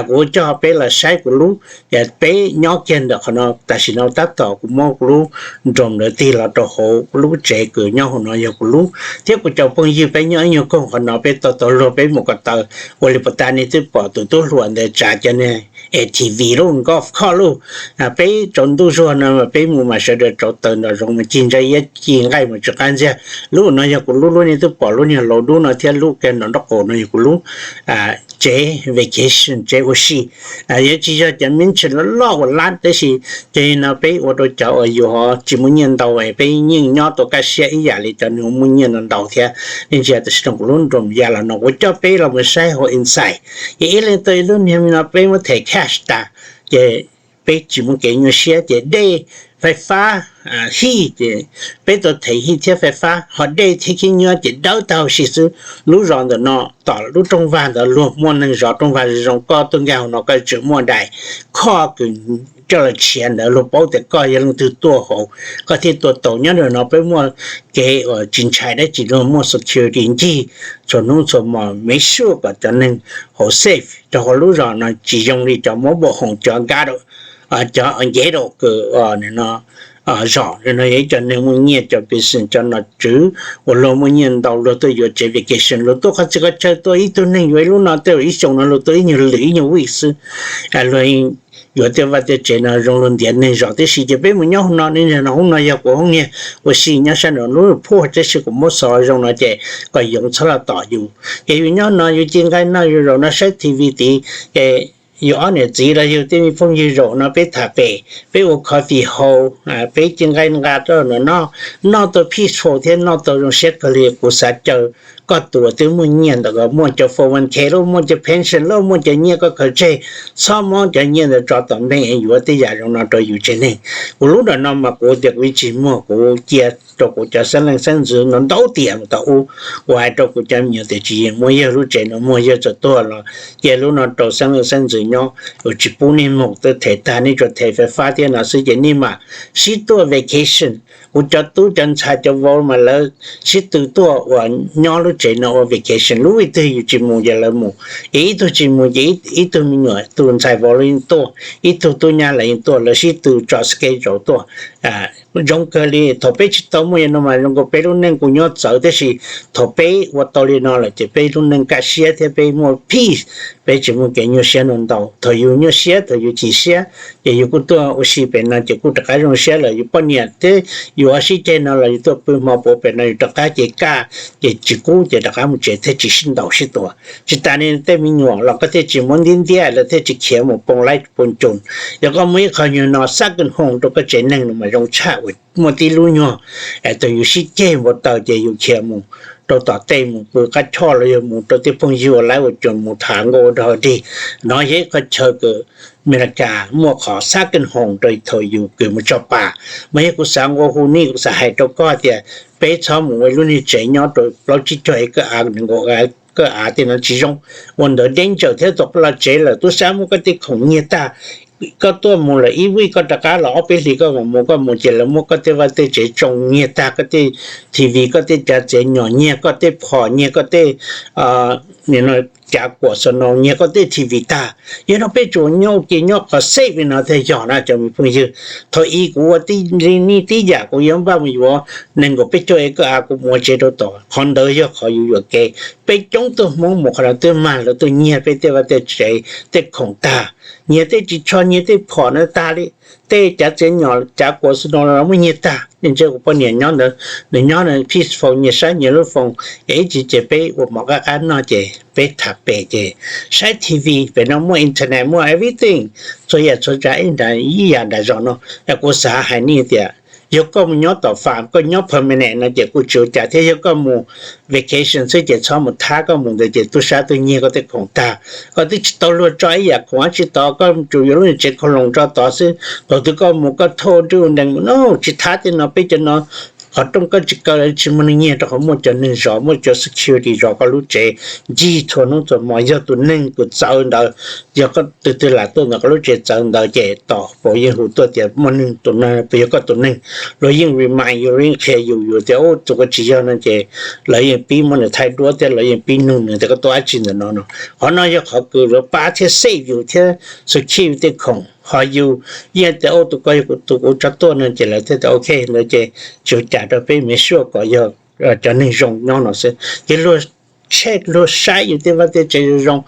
Kuv coj peb los saib kuv lub, ces peb nyob kiag ntawm qhov no. Tam sim no tab tom kuv muab kuv lub nroos ntawd tig los rau hauv lub tsev kws nyob hauv no yog kuv lub, thiab kuv cov phooj ywg peb nyob ib nyuag koog qhov no, peb tau tau luag peb mus ko taw. Ua li puas tas nej twb pom tus tub hluas ntawd tsav cov niag A T V lub golf cart lub. Peb tsaus ntuj zuag no mas peb mus mas sawv daws rauv taws nraum zoov mas cig ntsa iab cig nqaij mus tsis qab ntxiag. Lub no yog kuv lub, lub nej twb pom lub niag laus dub no thiab lub kiag nraum nraub qaum no yog kuv lub tsev vacation, tsev ua si. Yuav tsis yog cov mansion loj loj ua lab, tab sis ces no peb ua rau cov uas yus ho tsis muaj nyiaj ntau, peb yeej nyob tau kaj siab ib yam li cov neeg muaj nyiaj ntau ntau thiab. Nej ntsia tam sim no kuv lub nroos ya los no, kuv coj peb los mus saib hauv inside. Ces ib leeg tau ib lub niag no peb muab them cash tas, ces peb tsis muaj kev nyuaj siab. Ces dej, fais fab, hij, ces peb tau them hij thiab fais fab, ho dej thiab khib nyiab ces dawb tag huv si xwb. Lub zos ntawm no tom lub rooj vag ntawd luag muaj neeg zov rooj vag zoo zoo, koj tuaj nkag hauv no koj tseem muaj dais khoj kws coj los tshiav ntawd, luag paub tias koj yog leej twg tuaj hauv, koj thiaj tuaj tau. Nyob rau no peb muaj kev uas tsis ntshai dab tsi, luag muaj security ncig txhua hnub txhua hmo, make sure kom cov neeg hauv safe. Rau qhov lub zos no tsis zoo li cov mobile home, cov ghetto, cov ghetto kws no zos no yog ib co neeg muaj nyiaj, cov business, cov nom tswv uas luag muaj nyiaj ntau, luag tuaj yuav tsev vacation, luag tuaj qhov txhia qhov chaw tuaj, ib tug neeg yuav ib lub no tej ib xyoo no luag tuaj ib nyuag lwm ib nyuag week xwb. Luag yuav tej vaj tej tsev no zoo luag ntiav neeg zos tib si. Ces peb mus nyob hauv no, niag no hauv no yog kuv hoob niag ua si nyob sab nraum lub phuaj, tab sis kuv muab xov zoo no ces kom yoov txhob los tom yus. Ces yus nyob no yus ci nqaij noj, yus zaum no saib T V tid, ces yus ob niam txiv los yog tej me phooj ywg zaum no peb tham pem, peb ua coffee hau, peb ci nqaij nqa rau no noj, noj tau peaceful thiab noj tau zoo siab kawg li. Kuv xav caw koj tus uas twb muaj nyiaj ntawm ko, muaj cov four one k los, muaj cov pension los, muaj cov nyiaj koj khaws tseg, txhob muab cov nyiaj ntawd tso tom npeej es yuav tej yam zoo no rau yus tsev neeg. Kuv lub nram no mas kuv tias kuv yeej tsis muag, kuv cia rau kuv cov xeeb leej xeeb ntxwv no ntau tiam mus tau ub, kuv hais rau kuv cov me nyuam tias tsis muaj, yawg lub tsev no muag, yawg txawm tuag los cia lub no rau xeeb leej xeeb ntxwv nyob, kuv tsis pub nej mus, twb them tag, nej tsuas them fais fab thiab no xwb ces nej mam sib tuaj vacation. Kuv cov tub cov ntxhais cov vauv mas lawv sib tw tuaj uas nyob lub tsev no ua vacation, lub vij twg yus tsis mus ces lawv mus, es ib tug tsis mus ces ib tug me nyuam tus ntxhais vauv los yeej tuaj, ib tug tub nyab los yeej tuaj, lawv sib tw tso schedule tuaj. Zoo kawg li, thaum peb tsis tau muaj yam no mas zoo nkaus peb lub neej kuj nyob txawv, tab sis thaum peb ua tau li no lawm ces peb lub neej kaj siab thiab peb muaj peace, peb tsis muaj kev nyuaj siab no ntau. Thaum yus nyuaj siab, thaum yus chim siab, ces yus kuj tuaj ua si pem no ces kuj rov qab zoo siab lawm. Yus poj niam thiab yus sib ceg no los yus tuaj pw hmo puav pem no, yus rov qab ces kaj, ces tsis kub ces rov qab mus tsev thiab tsis sib ntaus sib tua. Tsis tas li tej me nyuam los koj thiaj tsis muab ntiab ntiab, lawv thiaj tsis khiav mus poo laib poo coo. Yog koj muaj ib qho nyuag no xab kws hoo rau koj tsev neeg no mas zoo tshaj uas muaj tib lub nyuag, es thaum yus sib ceg npau taws ces yus khiav mus rau tom tej, mus pw qab choj los yog mus rau tej phooj ywg ua laib ua coo, mus tham nkauj ua dog dig. No yog ib qho chaw kws Amelikas muaj qhov xab kws hoo rau thaum yus kws mus tso pas. Mas yog kuv xav nqua hu nej, kuv xav hais rau koj tias peb txhob mus ua lub niag tsev nyob rau plaub tsib caug ekaws av, nees nkaum ekaws av tej no tsis zoo. Ua ntawd danger thiab, thaum koj los tsev lawm tub sab muab koj tej khoom nyiag tag. Koj tuaj mus lawm ib vij, koj rov qab los ob peb hlis koj mam mus, koj mus ces lawv muab koj tej vaj tej tsev tsoo nyiag tag, koj tej T V, koj tej cav txiav nyom nyiag, koj tej phom nyiag, koj tej cav kuam snow nyiag, koj tej T V tag. Yog no peb tsuas nyob ua ke nyob qhov safe li no thiaj yog na cov me phooj ywg. Thaum ub kuv ua tib li nej tib yam, kuv yuav npaj mus yuav nees nkaum peb caug ekaws av, kuv mus ua tsev rau tom qhov ntawd, yog qhov yus yuam kev. Peb coob tug Hmoob mus qhov no twb mag lawv tuaj nyiag peb tej vaj tej tsev, tej khoom tag, nyiag tej ris tsho, nyiag tej phom no tag li, tej cav txiav nyom, cav kuam snow los muab nyiag tag. Ntshe kuv poj niam nyob ntawd, nws nyob nws peaceful, nyiag saib nyiag lub phone, es ib chim ces peb ua mov qab qab noj ces peb tham pem ces saib T V, pem no muaj internet, muaj everything, txhua yam txhua tsav ib yam nram zos no. Es kuv xav hais nej tias yog koj mus nyob tom farm, koj nyob permanent no ces kuj tsis ua cas thiab. Yog koj mus vacation xwb ces txhob mus thab, koj mus ntawd ces tub sab tuaj nyiag koj tej khoom tag. Koj twb tsis tau luag tso ib yam khoom dab tsi tod, koj tsuas yuav lub niag tsev khaus loos tso tod xwb. Thaum twg koj mus koj thauj nrwj nrees mus no, tsis thab tej no, peb cov no qhov rooj koj tsis kaw los tsis muaj neeg nyiag, rau qhov muaj cov neeg zov, muaj cov security zov koj lub tsev ncig txhua hnub txhua hmo. Yog tus neeg kws txawv ntawd, yog koj tus twg lam tuaj ntawm koj lub tsev txawv ntawd ces tom paus yeej hu tuaj tias muaj neeg tus no puas yog koj tus neeg. Luag yeej remind yus, luag yeej qhia yus, yus tias ub, tus ko tsis yog no ces lawv yeej pib muab nws thaij duab thiab lawv yeej pib nug nws tias koj tuaj dab tsi ntawm no no. Qhov no yog qhov kws yuav pab thiab save yus thiab secure yus tej khoom. Ho yus yeej tias ub, tus ko yog kuv tus, kuv tso tuaj no ces lawv thiaj tias ok, ntawd ces tsis ua cas, rau peb make sure kom yog cov neeg zoo nyob no xwb. Ces luag check, luag saib yus tej vaj tej tsev zoo zoo,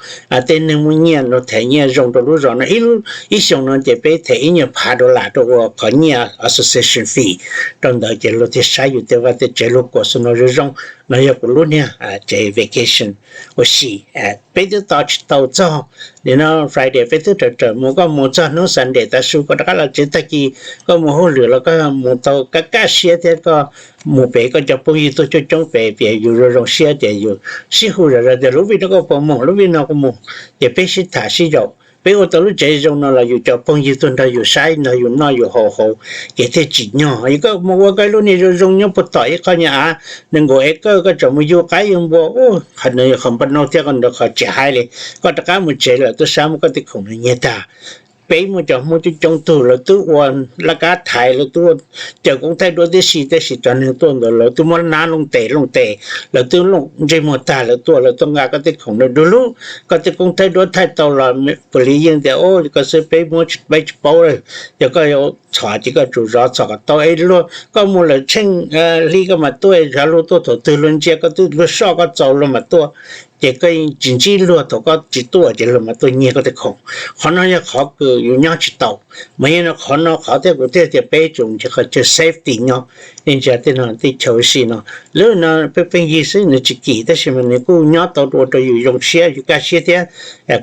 tej neeg muaj nyiaj, luag them nyiaj zoo rau lub zos no. Ib xyoos no ces peb them ib nyuag phav dollar rau ua qhov nyiaj association fee rau ntawd, ces luag thiaj saib yus tej vaj tej tsev, luag kuam snow zoo zoo. No yog kuv lub niag tsev vacation ua si. Peb twb tos tsis tau txog, nim no Friday peb twb raws raws mus, koj mus txog hnub Sunday tav su koj rov qab los tsev, tag kis koj mus hauj lwm los koj mus tau kaj kaj siab thiab. Koj mus pem koj cov phooj ywg tuaj coob coob pem, piav yus zoo zoo siab ces yus sib hu zom zaws tias lub vij no koj puas mus, lub vij no koj mus, ces peb sib tham sib yaum. Peb ua tau lub tsev zoo no los yus cov phooj ywg tuaj nrog yus saib, nrog yus noj yus haus hauv, ces thiaj tsim nyog. Yog koj mus ua koj lub niag zoo zoo nyob puag tom ib qho nyuag av nees nkaum acre, koj tseem mus yug qaib yug npua, qhov no qhov npau noj thiab, qhov ntawd qhov tsis haib li. Koj rov qab mus tsev lawm tub sab muab koj tej khoom no nyiag tag. peb muaj cov Hmoob coob coob tug lawv twb ua laj kab thaiv, lawv twb ua cawm koob thaij duab tib si, tab sis cov neeg tuaj ntawd lawv twb muab nab looj tes looj tes, lawv twb looj ntsej muag tag lawv tuaj, lawv tuaj nqa koj tej khoom lawm du lug, koj tej koob thaij duab thaij tau los pus li yeej tias koj xwb, peb muab peb tsis paub. Yog koj yuav txhom ces koj tsum zov txhom kom tau es luag koj mus lawm tsheej hli koj mam tuaj, zov luag tuaj thaum twg luag ntsia koj twb luag soj koj txaus luag mam tuaj. Ces koj tsis ntsib luag thaum koj tsis tuaj ces luag mam tuaj nyiag koj tej khoom. Qhov no yog qhov kws yus nyob tsis tau. Mas yog no qhov no qhov thiaj kuv thiaj tias peb tsum nrhiav qhov chaw safety nyob, ntsia tej no tej chaw ua si no. Lub no pheej pheej yig xwb nws tsis kim tab sis mas nws kuj nyob tau ua rau yus zoo siab yus kaj siab thiab.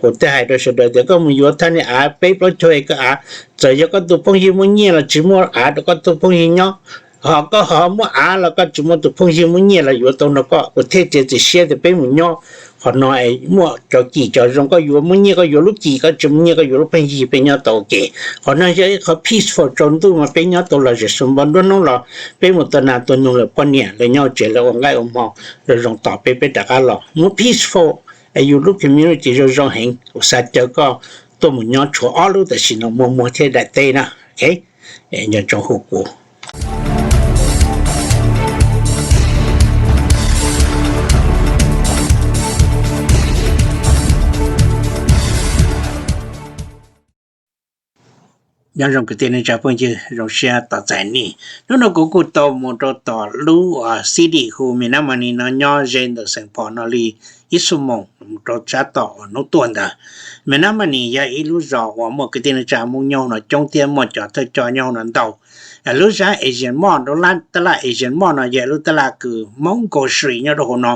Kuv thiaj hais rau sawv daws tias koj mus yuav thaj niag av peb plaub caug es koj av, txawm yog koj tus phooj ywg muaj nyiaj los tsis muaj av rau koj tus phooj ywg nyob. Ho koj ho muaj av los koj tsis muaj tus phooj ywg muaj nyiaj los yuav tau nrog koj. Kuv thiaj txiav txim siab tias peb mus nyob qhov no es muaj cov kim cov zoo, koj yuav muaj nyiaj koj yuav lub kim, koj tsis muaj nyiaj koj yuav lub pheej yig, peb nyob tau ua ke. Qhov no yog ib qhov peaceful tsaus ntuj mas peb nyob tau los zem su npo nruab hnub los peb mus tua nas tua noog lawm poj niam lawv nyob ua tsev lawv ua nqaij ua hmo zoo zoo tos peb, peb rov qab los muab peaceful. Yus lub community zoo zoo heev, kuv xav caw koj tuaj mus nyob tshuav ob lub tam sim no, Muag Muag thiab Daim Teb na. Nco ntsoov hu kuv. Nyob zoo kwv tij neej tsa phooj ywg, zoo siab tos txais nej. Hnub no kuv kuj tau mus rau tom lub city hu Myanmar Mani no nyob ze ntawm Saint Paul no li ib xuab moos mus rau sab tom uas hnub tuaj ntawd. Myanmar Mani yog ib lub zos uas muaj kwv tij neej tsa Hmoob nyob hauv no coob thiab muaj cov thawj coj nyob hauv no ntau. Lub zab Asian Mall, lub tab laj Asian Mall no yog lub tab laj kws Hmoob nkaus sri nyob rau hauv no,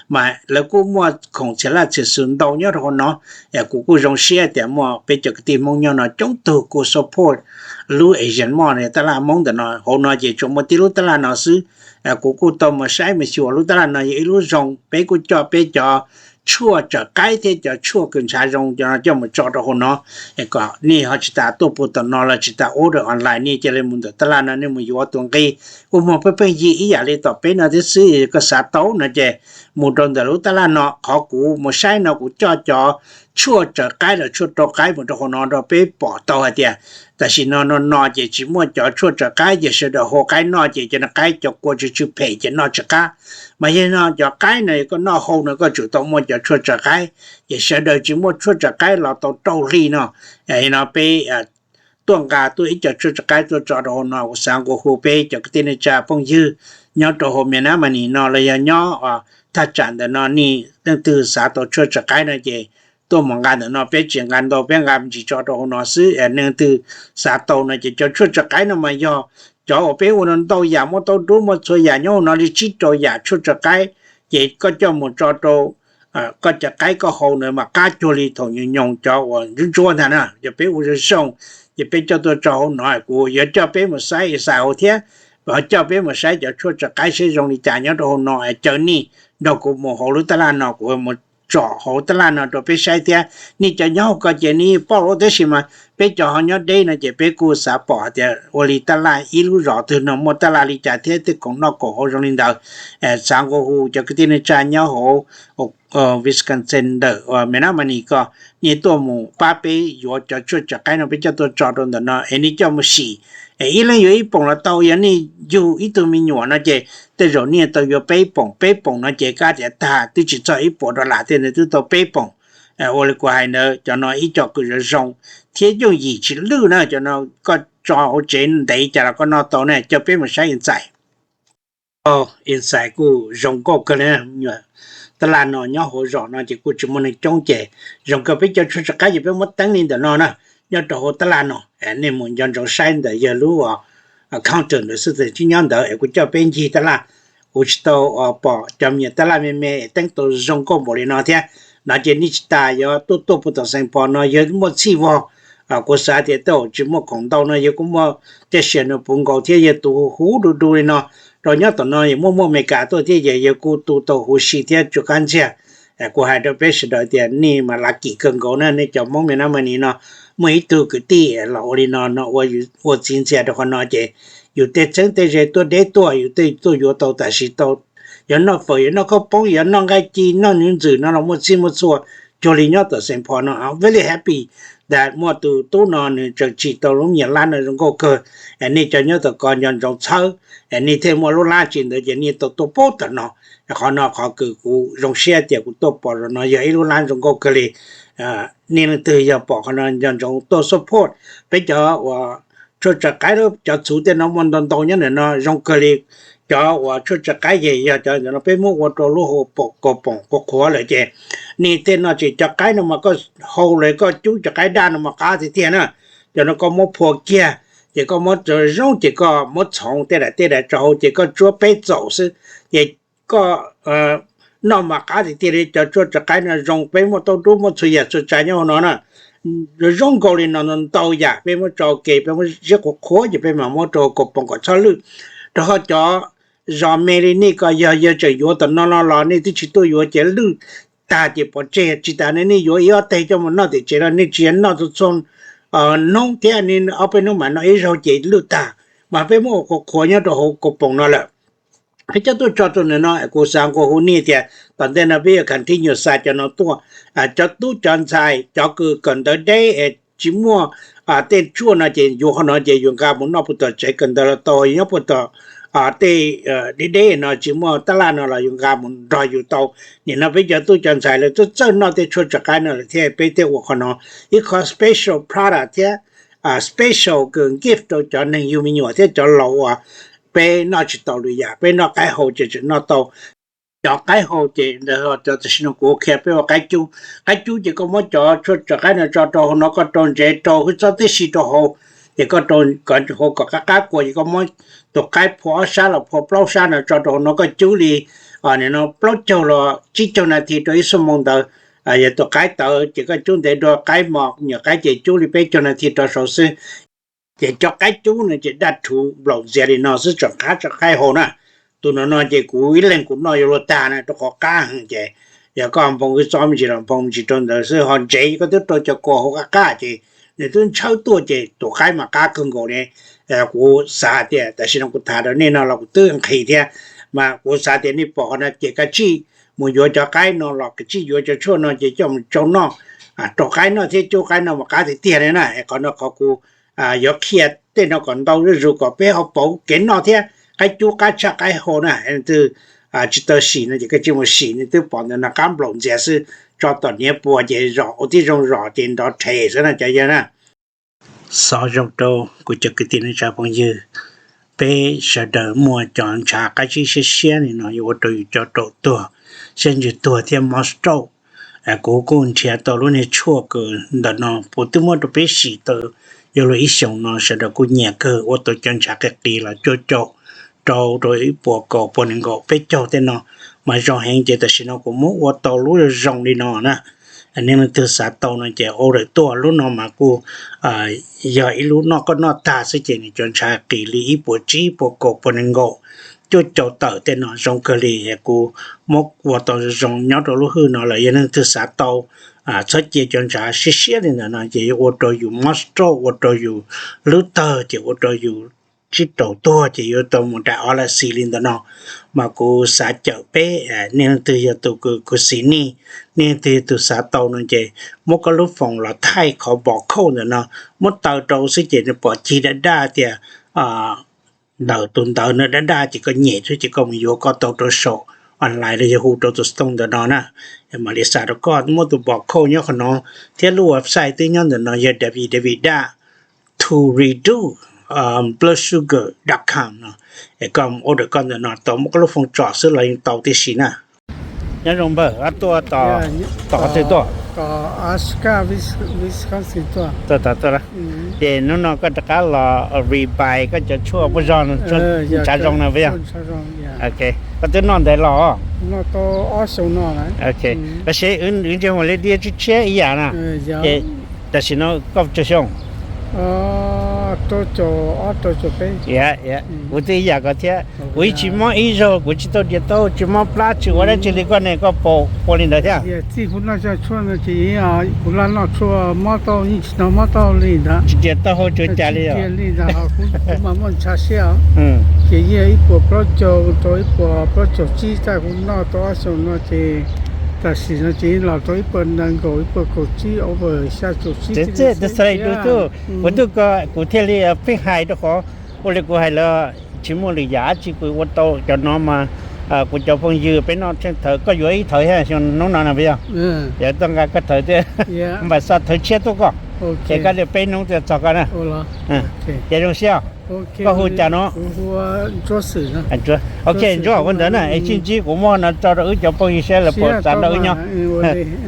mas lawv kuj muaj khoom txhia laj txhia xwm ntau nyob rau hauv no. Kuv kuj zoo siab tias muaj peb cov kwv tij Hmoob nyob no coob tug kuj support lub Asian Mall, tab laj Hmoob ntawm no. Hauv no ces tsuas muaj tib lub tab laj no xwb. Kuv kuj tau mus saib mus xyuas lub tab laj no yog ib lub zoo, peb kuj coj peb cov tshuaj tsawm qaib thiab cov tshuaj kws ntshav zoo cov no coj mus tso rau hauv no, kom nej ho tsis tas tuaj puag tom no los tsis tas order online, nej cia li mus ntawm tab laj no nej mus yuav tus nqi. Kuj muaj pheej pheej yig ib yam li tom peb no thiab xwb, koj xav tau no ces mus rau ntawm lub tab laj no. Qhov kuv mus saib no kuv coj cov tshuaj tsawm qaib los tshuaj rau qaib mus rau hauv no rau peb pom tau hais tias tam sim no no no ces tsis muaj cov tshuaj tsawm qaib ces sawv daws hau qaib noj ces cov qaib cov kua tsw tsw phem ces noj tsis qab. Mas yog no cov qaib no koj noj hau no koj tsum tau muaj cov tshuaj tsawm qaib, ces sawv daws tsis muaj tshuaj tsawm qaib los tau rau hli no. No peb tuaj nqa tuaj ib co tshuaj tsawm qaib tuaj tso rau hauv no, kuv xav nqua hu peb cov kwv tij neej tsa phooj ywg nyob rau hauv Myanmar Mani no los yog nyob thaj tsam ntawm no, nej leej twg xav tau tshuaj tsawm qaib no ces tuaj mus nqa ntawm no, peb tsis nqa ntau, peb nqa me ntsis tso rau hauv no xwb. Nej leej twg xav tau no ces cov tshuaj tsawm qaib no mas yog cov uas peb ua no ntau yam, muaj tauj dub muaj txhua yam nyob hauv no li tsib rau yam tshuaj tsawm qaib, ces koj coj mus tso rau koj cov qaib koj hau na mas qab cuag li thaum nyoos nyoos cov uas ntsuab ntsuab ntag na. Yog peb ua zoo zoo ces peb coj tuaj tso hauv no, kuv yuav coj peb mus saib ib xais hauv thiab, coj peb mus saib cov tshuaj tsawm qaib saib zoo li cas nyob rau hauv no. Caw nej nrog kuv mus hauv lub tab laj no, kuv mus tsom hauv tab laj no rau peb saib thiab. Nej cov nyob hauv ko ces nej paub lawm tab sis mas peb cov ho nyob deb no ces peb kuj xav pom hais tias ua li tab laj ib lub zos twg no muaj tab laj li cas thiab tej khoom noj khoom haus zoo li ntawd. Xav nqua hu cov kwv tij neej tsa nyob hauv Wisconsin ntawm Myanmar Mani ko, nej tuaj mus pab peb yuav cov tshuaj tsawm qaib no peb coj tuaj tso rau ntawm no es nej coj mus sim. Ib leeg yuav ib poom los tau, yog nej yug ib tug me nyuam no ces tej zaum nej tau yuav peb poom, peb poom no ces kab tiav tag twb tsis txog ib puas dollar thiab nws twb tau peb poom. Ua li kuv hais ntawd cov no ib co kws zoo zoo thiab yooj yim tsis lwj na, cov no koj tso hauv tsev ntev cas los koj noj tau na. Coj peb mus saib ib ntxais. Ib ntxais kuj zoo nkauj kawg li. Tab laj no nyob hauv zos no ces kuj tsis muaj neeg coob ces zoo kawg, peb cov tshuaj tsawm qaib ces peb muab teeb li ntawm no na, nyob rau hauv tab laj no. Nej mus nco ntsoov saib ntawm yawg lub counter ntawd xwb, tsis nyob ntawd es kuv coj peb ncig tab laj. Kuv tsis tau pom cov me nyuam tab laj me me teeb tau zoo nkauj npaum li no thiab. No ces nej tsis tas yuav tuaj tuaj puag tom Saint Paul no yog muaj txhij vog, kuv xav tias tej zaum tsis muaj khoom ntau no yawg kuj muaj tej sia no puv nkaus thiab yawg tu huv huv du du li no rau nyob tom no, yawg muaj muaj Amelikas tuaj thiab yawg kuj tu tau huv si thiab tsw qab ntxiag. Kuv hais rau peb sawv daws tias nej mas lucky kawg nkaus na, nej cov Hmoob Myanmar Mani no muaj ib tug kwv tij los ua li no no ua txiv ntxias rau qhov no ces yus tej txheeb tej ze tuaj deb tuaj yus tej tuaj yuav tau tam sim tau, yuav noj fawm, yuav noj khaub poob, yuav noj nqaij ci, noj nws ntxwm no los muaj txhij muaj txhua cuag li nyob tom Saint Paul no. Very happy ntag muaj tus tub no nws tseem tsim tau lub me nyuam lab no zoo nkauj kawg, nej cov nyob tom ko nco ntsoov txhawb, nej thiaj muaj lub lab tsim ntawd ces nej tau tuaj pub tom no. Qhov no qhov kws kuv zoo siab tias kuv tuaj pom zaum no yog ib lub lab zoo nkauj kawg li. Nej leej twg yog pom qhov no nco ntsoov tuaj support peb cov uas tshuaj tso qaib, cov txhuv tej no muaj ntau ntau nyob ntawm no zoo kawg li. Cov uas tshuaj tso qaib ces yog cov no peb muab ua rau lub hauv paus kaus poom qhuav qhuav lawm ces nej tej no ces cov qaib no mas koj hau los koj cub cov qaib daj no mas qab tiag tiag na. Cov no koj muab phua kiag ces koj muab zoo ces koj muab txhoov tej daim tej daim tso hauv ces koj tsuab peb txaum xwb ces koj noj mas qab tiag tiag li. Cov tshuaj tso qaib no zoo, peb muaj taub dub muaj txhua yam txhua tsav nyob hauv no na. Zoo nkaus li no ntau yam peb muab tso ke peb muab ziab qhuav qhuav ces peb mam muab rau kaus poom kom txhob lwj. Rau qhov cov zos me li nej ko yog yawg tseem yuav tom no no los nej twb tsis tuaj yuav ces lwj tag ces pov tseg. Tsis tas nej yuav ib ob teg coj mus noj tim tsev los nej tsis noj txhua txhua hnub thiab, nej ob peb hnub mam noj ib zaug ces lwj tag. Mas peb muab ua qhuav qhuav nyob rau hauv kaus poom no lawm. Peb coj tuaj tso rau ntawm no kuv xav nqua hu nej tias tom ntej no peb yuav continue xa cov no tuaj. Cov tub cov ntxhais cov kws kawm ntawv deb es tsis muaj tej tshuaj no ces yuav qhov no ces yus nqa mus noj puag tom tsev kawm ntawv los tau, nyob puag tom tej deb deb no tsis muaj tab laj no los yus nqa mus nrog yus tau. Nim no peb cov tub cov ntxhais lawv txawj txawj noj tej tshuaj tso qaib no lawm thiab peb thiaj ua qhov no ib qho special product thiab special kws gift rau cov neeg yug me nyuam thiab cov laus uas peb noj tsis tau lwm yam, peb noj qaib hau ces tseem noj tau. Cov qaib hau ces tam sim no kuv qhia peb ua qaib cub. Qaib cub ces koj muab cov tshuaj tso qaib no tso rau hauv no, koj rau ntsev rau hwj txob tib si rau hauv, ces koj rau hauv kom qab qab kua ces koj muab tus qaib phua ob sab los phua plaub sab no tso rau hauv no koj cub li no plaub caug los tsib caug nas this rau ib xuab moos ntawd. Yog tus qaib tawv ces koj cub ntev dua, qaib mos nyuam qaib ces cub li peb caug nas this rau saud xwb. Ces cov qaib cub no ces daj rhuv nplaum ntxias li no xwb tseem qab tso qaib hau na. Tus no no ces kuv ib leeg kuv noj yuav luag tag na rau qhov qab heev ces yog koj nphoo hwj txob me ntsis los nphoo me ntsis rau ntawd xwb, ho ntsev koj twb rau cov kua hauv qab qab ces nws twb ntshawb tuaj ces tus qaib mas qab kawg nkaus li. Kuv xav tias tam sim no kuv tham rau nej no los kuv twb nqhis thiab, mas kuv xav tias nej pom qhov no ces kav tsij mus yuav cov qaib no los kav tsij yuav cov tshuaj no ces coj mus tsau noj, rau qaib noj thiab cub qaib no mas qab tiag tiag li na. Qhov no qhov kuv yuav qhia tej no kom ntau zuj zus kom peb ho pauv kev noj thiab. Qaib cub qab tshaj qaib hau na, leej twg tsis tau sim no ces koj cia li mus sim, nej twb pom ntawm no qab nplaum ntxias xwb, tso tom hniav puas ces zom ua tib zoo zom ces nrov rhe xwb na cov yawg na. Xov zoo rau kuv cov kwv tij neej tsa phooj ywg, peb sawv daws muaj cov ntshav qab zib siab siab li no yuav ua rau yus cov raum tuag, siab ntsws tuag thiab mob stroke. Kuv kuj nrhiav tau lub niag tshuaj kws ntawm no kuv twb muab rau peb sim tau yuav luag ib xyoos no sawv daws kuj nyiam kawg, ua tau cov ntshav qis qis los cuaj caum rau rau ib puas kaum puas nees nkaum peb caug tej no mas zoo heev ces tam sim no kuv muab ua tau lub zoo li no na. Nej leej twg xav tau no ces order tuaj, lub no mas kuj yog ib lub noj koj noj tag xwb ces nws cov ntshav qis li ib puas tsib puas kaum puas nees nkaum cuaj caum tawm tej no zoo kawg li. Kuv muab ua tau zoo nyob rau lub hwj no lawm, yog leej twg xav tau txhob cia cov ntshav siab siab li ntawm no ces yuav ua rau yus mob stroke, ua rau yus lub tawg ces ua rau yus sib raug tuag ces yuav tau mus daim ob las xis li ntawm no. Mas kuv xav cawm peb, nej leej twg yog tus kws xis nij, nej leej twg yog tus xav tau no ces muab koj lub foos los thaij qhov barcode ntawm no, muab taw rau xwb ces nws pom cig daj daj tias ntawm tus ntawv no daj daj ces koj nyem xwb ces koj mus yuav koj tau rau saum online los yog hu rau tus store ntawm no na. Mam li xa rau koj, muab tus barcode nyob qhov no thiab lub website twb nyob ntawm no yog www dot to reduce blood sugar dot com no. Es koj order koj ntawm no tau, muab koj lub foos tsom xwb los yeej tau tib si na. Nyob zoo npawg, tuaj tom qhov twg tuaj? Tom Alaska, Wisconsin tuaj. Ces hnub no koj rov qab los rebuy koj cov tshuaj puas zog, ntshav zoo na puas yog? Koj twb noj ntev los? Los seb wb ntsej muag liab diab tshiab tshiab ib yam na. Ces tam sim no koj tsawg xyoo? Kuv twb ib yam koj thiab, kuv ib tsis mob ib zaug, kuv tsis tau diav taub hau, tsis mob plab, tsis ua dab tsi li. Koj ne, koj puas ua li ntawd thiab? Txij kuv noj cov tshuaj no ces kuv laj noj tshuaj mob taub hau yeej tsis tau mob taub hau li ntawd. Tsis diav taub hau tsis ua cas li os. Li ntawd kuv mam muaj ntshav siab. Ces yeej ib puas plaub caug rau ib puas plaub caug tsib tag kuv noj tau ob xyoos no ces Tam sim no ces los rau ib puas nees nkaum, ib puas kaum tsib, over xya caum tsib. Txawm txawj du xwb, kuv twb ko kuv thiaj li pheej hais rau qhov ua li kuv hais lawm, tsis muaj lwm yam dab tsi kuv ua tau cov no mas kuv cov phooj ywg peb noj tsheej thawv, koj yuav ib thawv thiab xyoo hnub no na puas yog? Yog toj nqa koj thawv thiab, npam xa thawv tshiab tuaj koj, ces koj li peb hnub thiaj txog koj na. Ces zoo siab, koj hu cas no? Ok, Ntsuab, ua ntawd na es sib ntsib kuv muab no tso rau wb cov phooj ywg saib lawv puas xav nrog wb nyob.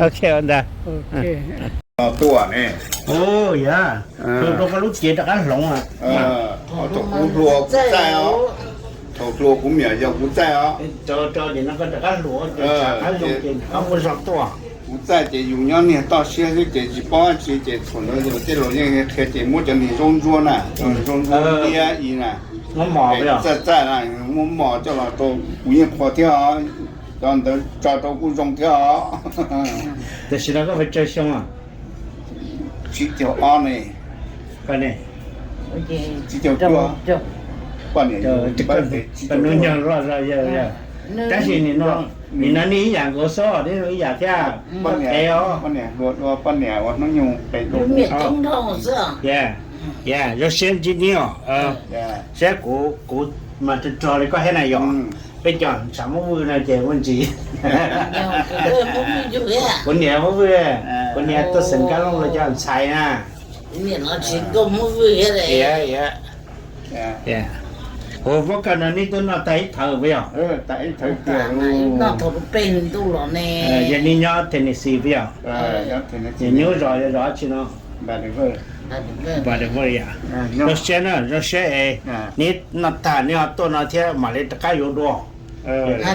Ok, ua ntawd. Tuaj ne. Yog, tus rau koj lub cev rov qab hloov. Thaum kuv hluas kuv txaij os, thaum hluas kuv me nyuam yaus kuv txaij os. Kuv txaij ces yus nyob niag toj siab xwb ces tsis paub dab tsi ces thaum ntawd yus tej laus yeej qhia ces muab cov niag zaub ntsuab na, cov zaub ntsuab liab i na, txaij txaij na, muab mos coj los rau kuv yeej qhuas thiab os, cov ntawd tso rau kuj zoo thiab os. Tam sim no koj puas tsawg xyoo? Tsib caug ob ne. Tsib caug cuaj. Poj niam, hnub nyoog loj zog yawg. Tab sis nim no, nim no nej ib yam nkaus xwb, nej ib yam thiab. Poj niam, poj niam hluas dua, poj niam uas hnub nyoog pem dua. Zoo siab ntsib nej os. Saib kuv, kuv mas rog rog li koj thiab na yom. Peb cov ntshav muab vwj no ces muaj ntsis. Kuv niam muab vwj, kuv niam tuaj xeem Kab Looj los cov ntxhais na. Kuv pab koj no nej twb noj tag ib thawv puas yog? Yog nej nyob Tennessee puas yog? Nyuj zos yog zos tsi no? Zoo siab na, zoo siab es neb noj tag neb ho tuaj no thiab mam li rov qab yuav dua.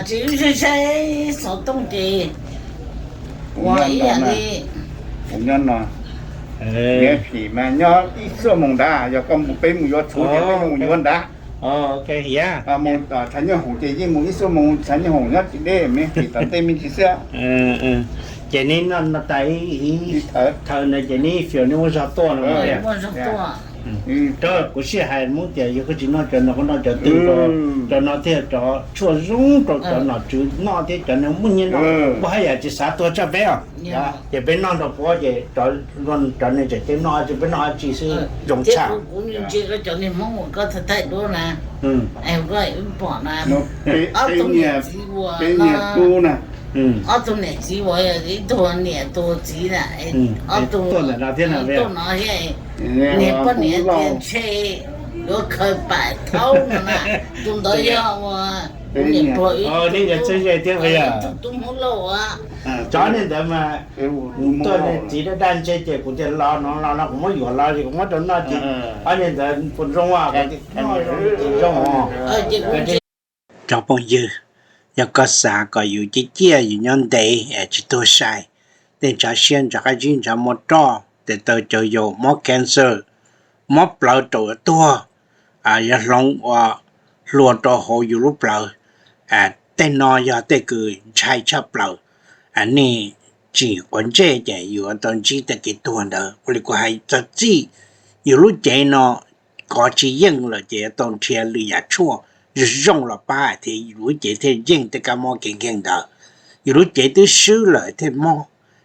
Tsis saib xov tooj ces ua ib yam li kuv nyob no. Nyob ib xuab moos nrad, yog koj mus peb mus yuav txhuv ces peb mus yuav nrad. Tshav nyooj hoom ces yeej mus ib xuab moos, tshav nyooj hoom nyob tsis deb, me ntsis tom ntej me ntsis xwb. Ces neb noj tas ib thawv ntawd ces neb fias neb muab zog tuaj no. Kuv sij hais Hmoob tias yog koj tsis noj cov no koj noj cov twg, cov no thiaj cov tshuaj zoo rau cov nom tswv noj thiab cov neeg muaj nyiaj noj, muaj haj yam tsis xav tuag tshaj peb os. Ces peb noj nrog puab ces cov neeg tseem ceeb noj dab tsi, peb noj dab tsi xwb zoo tshaj. Kuv ntsia koj cov niag Hmoob uas koj thaij thaij duab na, koj pom na, ob tug niam txiv uas, ob tug niam txiv uas ib tug niam tug txiv na, ob tug tuaj no thiab, niag poj niam tias ntshe yuav khaws pam thaub no na, tus ntawd yog uas niam pluag ib tug tub Hmoob Lauj a. Cov niag ntawd mas tuaj niag txiv daj daj ntseg ces kuv tias los no los no kuv muab yuam los ces kuv muab rau noj ces ob niag ntawd puas zoo, kuv tias noj zoo ces zoo. Cov phooj ywg, yog koj xav kom yus ciaj ciaj yus nyob ntev es tsis tuag sai, tej ntshav siab ntshav qab zib ntshav muaj roj tes taw cov yaus mob cancer, mob plawv rau tuag, yog hloov ua hlua rau hauv yus lub plawv, tej no yog tej kws ntshai tshaj plaws. Nej tsis quav ntsej ces yus yuav tau ntsib tej kev tuag ntawd. Ua li kuv hais txog txij, yus lub cev no kov tsis yeej lawm ces yuav tau nrhiav lwm yam tshuaj zoo zoo los pab thiab yus lub cev thiaj yeej tej kab mob kev nkeeg ntawd. Yus lub cev twb swb lawm thiaj mob,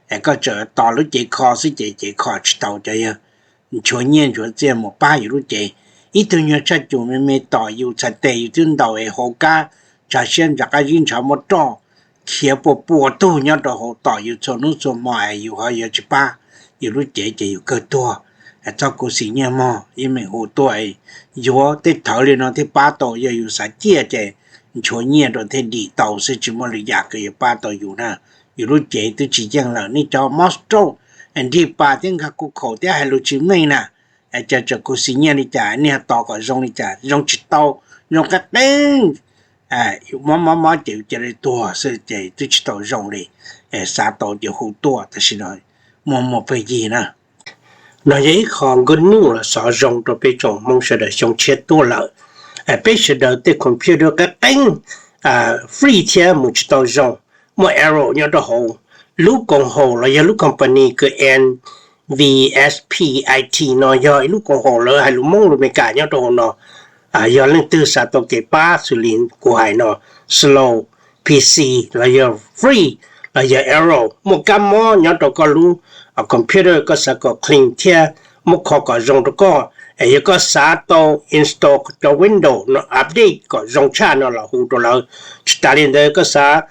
es koj tseem tos lub cev kho xwb ces cev kho tsis tau. Cov yawg nchuav nyiaj nchuav txiaj mus pab yus lub cev. Ib tug nyuag tshaj cum me me tom yus txhais tes yus twb ntaus es hauv kab ntshav siab ntshav qab zib ntshav muaj roj khiav puas puas tug nyob rau hauv tom yus txhua hnub txhua hmo es yus ho yuav tsis pab yus lub cev ces yus kawg tuag. Txhob khuv xim nyiaj mog, ib meem hu tuaj yuav tej thawv li no thiaj pab tau. Yog yus xav ciaj ces nchuav nyiaj rau thiaj dim tau xwb, tsis muaj lwm yam kws yuav pab tau yus na. Yus lub cev twb tsis yeej lawm, nej cov mob stroke, nrig pas thiab nkag kuv khaum thiab hais lus tsis meej na, ces tseem khuv xim nyiaj li cas, nej tos kom zoo li cas, zoo tsis tau, zoo qeeb qeeb, mob mob mob ces cia li tuag xwb ces twb tsis tau zoo li. Xav tau ces hu tuaj, tam sim no muaj muaj pheej yig na. No yog ib qho nkauj nuj los xov zoo rau peb tsoom Hmoob sawv daws xyoo tshiab tuaj lawm. Peb sawv daws tej computer qeeb qeeb, free thiab mus tsis tau zoo, muaj error nyob rau hauv. Lub koom haum los yog lub company kws N V S P I T no yog ib lub koom haum lawv hais lus Hmoob lus Amelikas nyob rau hauv no. Yog leej twg xav tau kev pab xws li kuv hais no, slow P C los yog free yog error, muaj kab mob nyob rau koj lub computer, koj xav kom clean thiab muab kho kom zoo rau koj, es yog koj xav tau install cov Windows no, update kom zoo tshaj no los hu rau lawv. Tsis tas li ntawd koj xav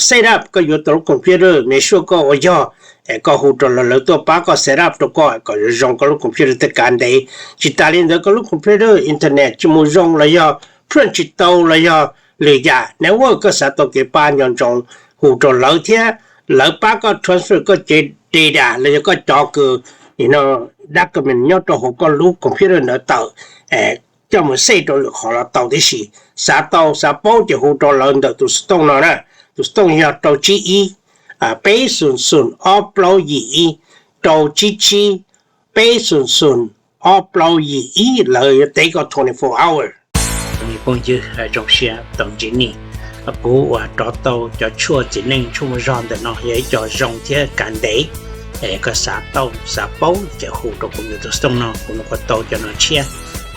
set up, koj yuav tau lub computer, make sure koj ua yog, es koj hu rau lawv, lawv tuaj pab koj set up rau koj kom zoo zoo, koj lub computer thiaj kav ntev. Tsis tas li ntawd koj lub computer internet tsis mus zoo los yog print tsis tau los yog lwm yam network koj xav tau kev pab nco ntsoov hu rau lawv thiab lawv pab koj transfer koj cev data los yog koj cov kws document nyob rau hauv koj lub computer ntawd tawm coj mus save rau lwm qhov los tau tib si. Xav tau xav paub ces hu rau lawv ntawm tus xov tooj no na. Tus xov tooj yog rau tsib ib peb xoom xoom ob plaub yim ib, rau tsib tsib peb xoom xoom ob plaub yim ib, lawv yuav teb koj twenty four hour. Phooj ywg, zoo siab tau ntsib nej. Kuv uas rov tau cov tshuaj txiv neej tshuaj muaj zog ntawm no yog ib co zoo thiab kav ntev. Es koj xav tau xav paub ces hu rau kuv tus xov tooj no, kuv mam li tau cov no tshiab.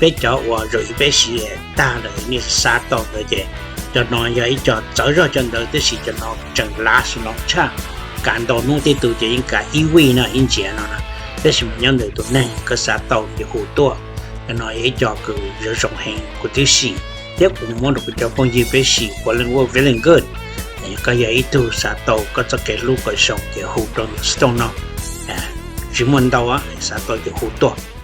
Peb cov uas zoo ib peb siv tag lawm nej xav tau ntawd ces cov no yog ib co txawv zog cov ntawd, tab sis cov no tseem last long tshaj, kav ntau hnub, tej tug ces yeej kav ib vij no ib ntsiav no na. Tab sis mas nyob ntawm tus neeg koj xav tau ces hu tuaj. Cov no yog ib co kws zoo zoo heev kuv twb sim thiab kuv muab rau kuv cov phooj ywg peb sim, ua leej ua very good. Yog koj yog ib tug xav tau koj txoj kev hlub kom zoo ces hu rau tus xov tooj no. Tsis muaj ntau, xav tau ces hu tuaj.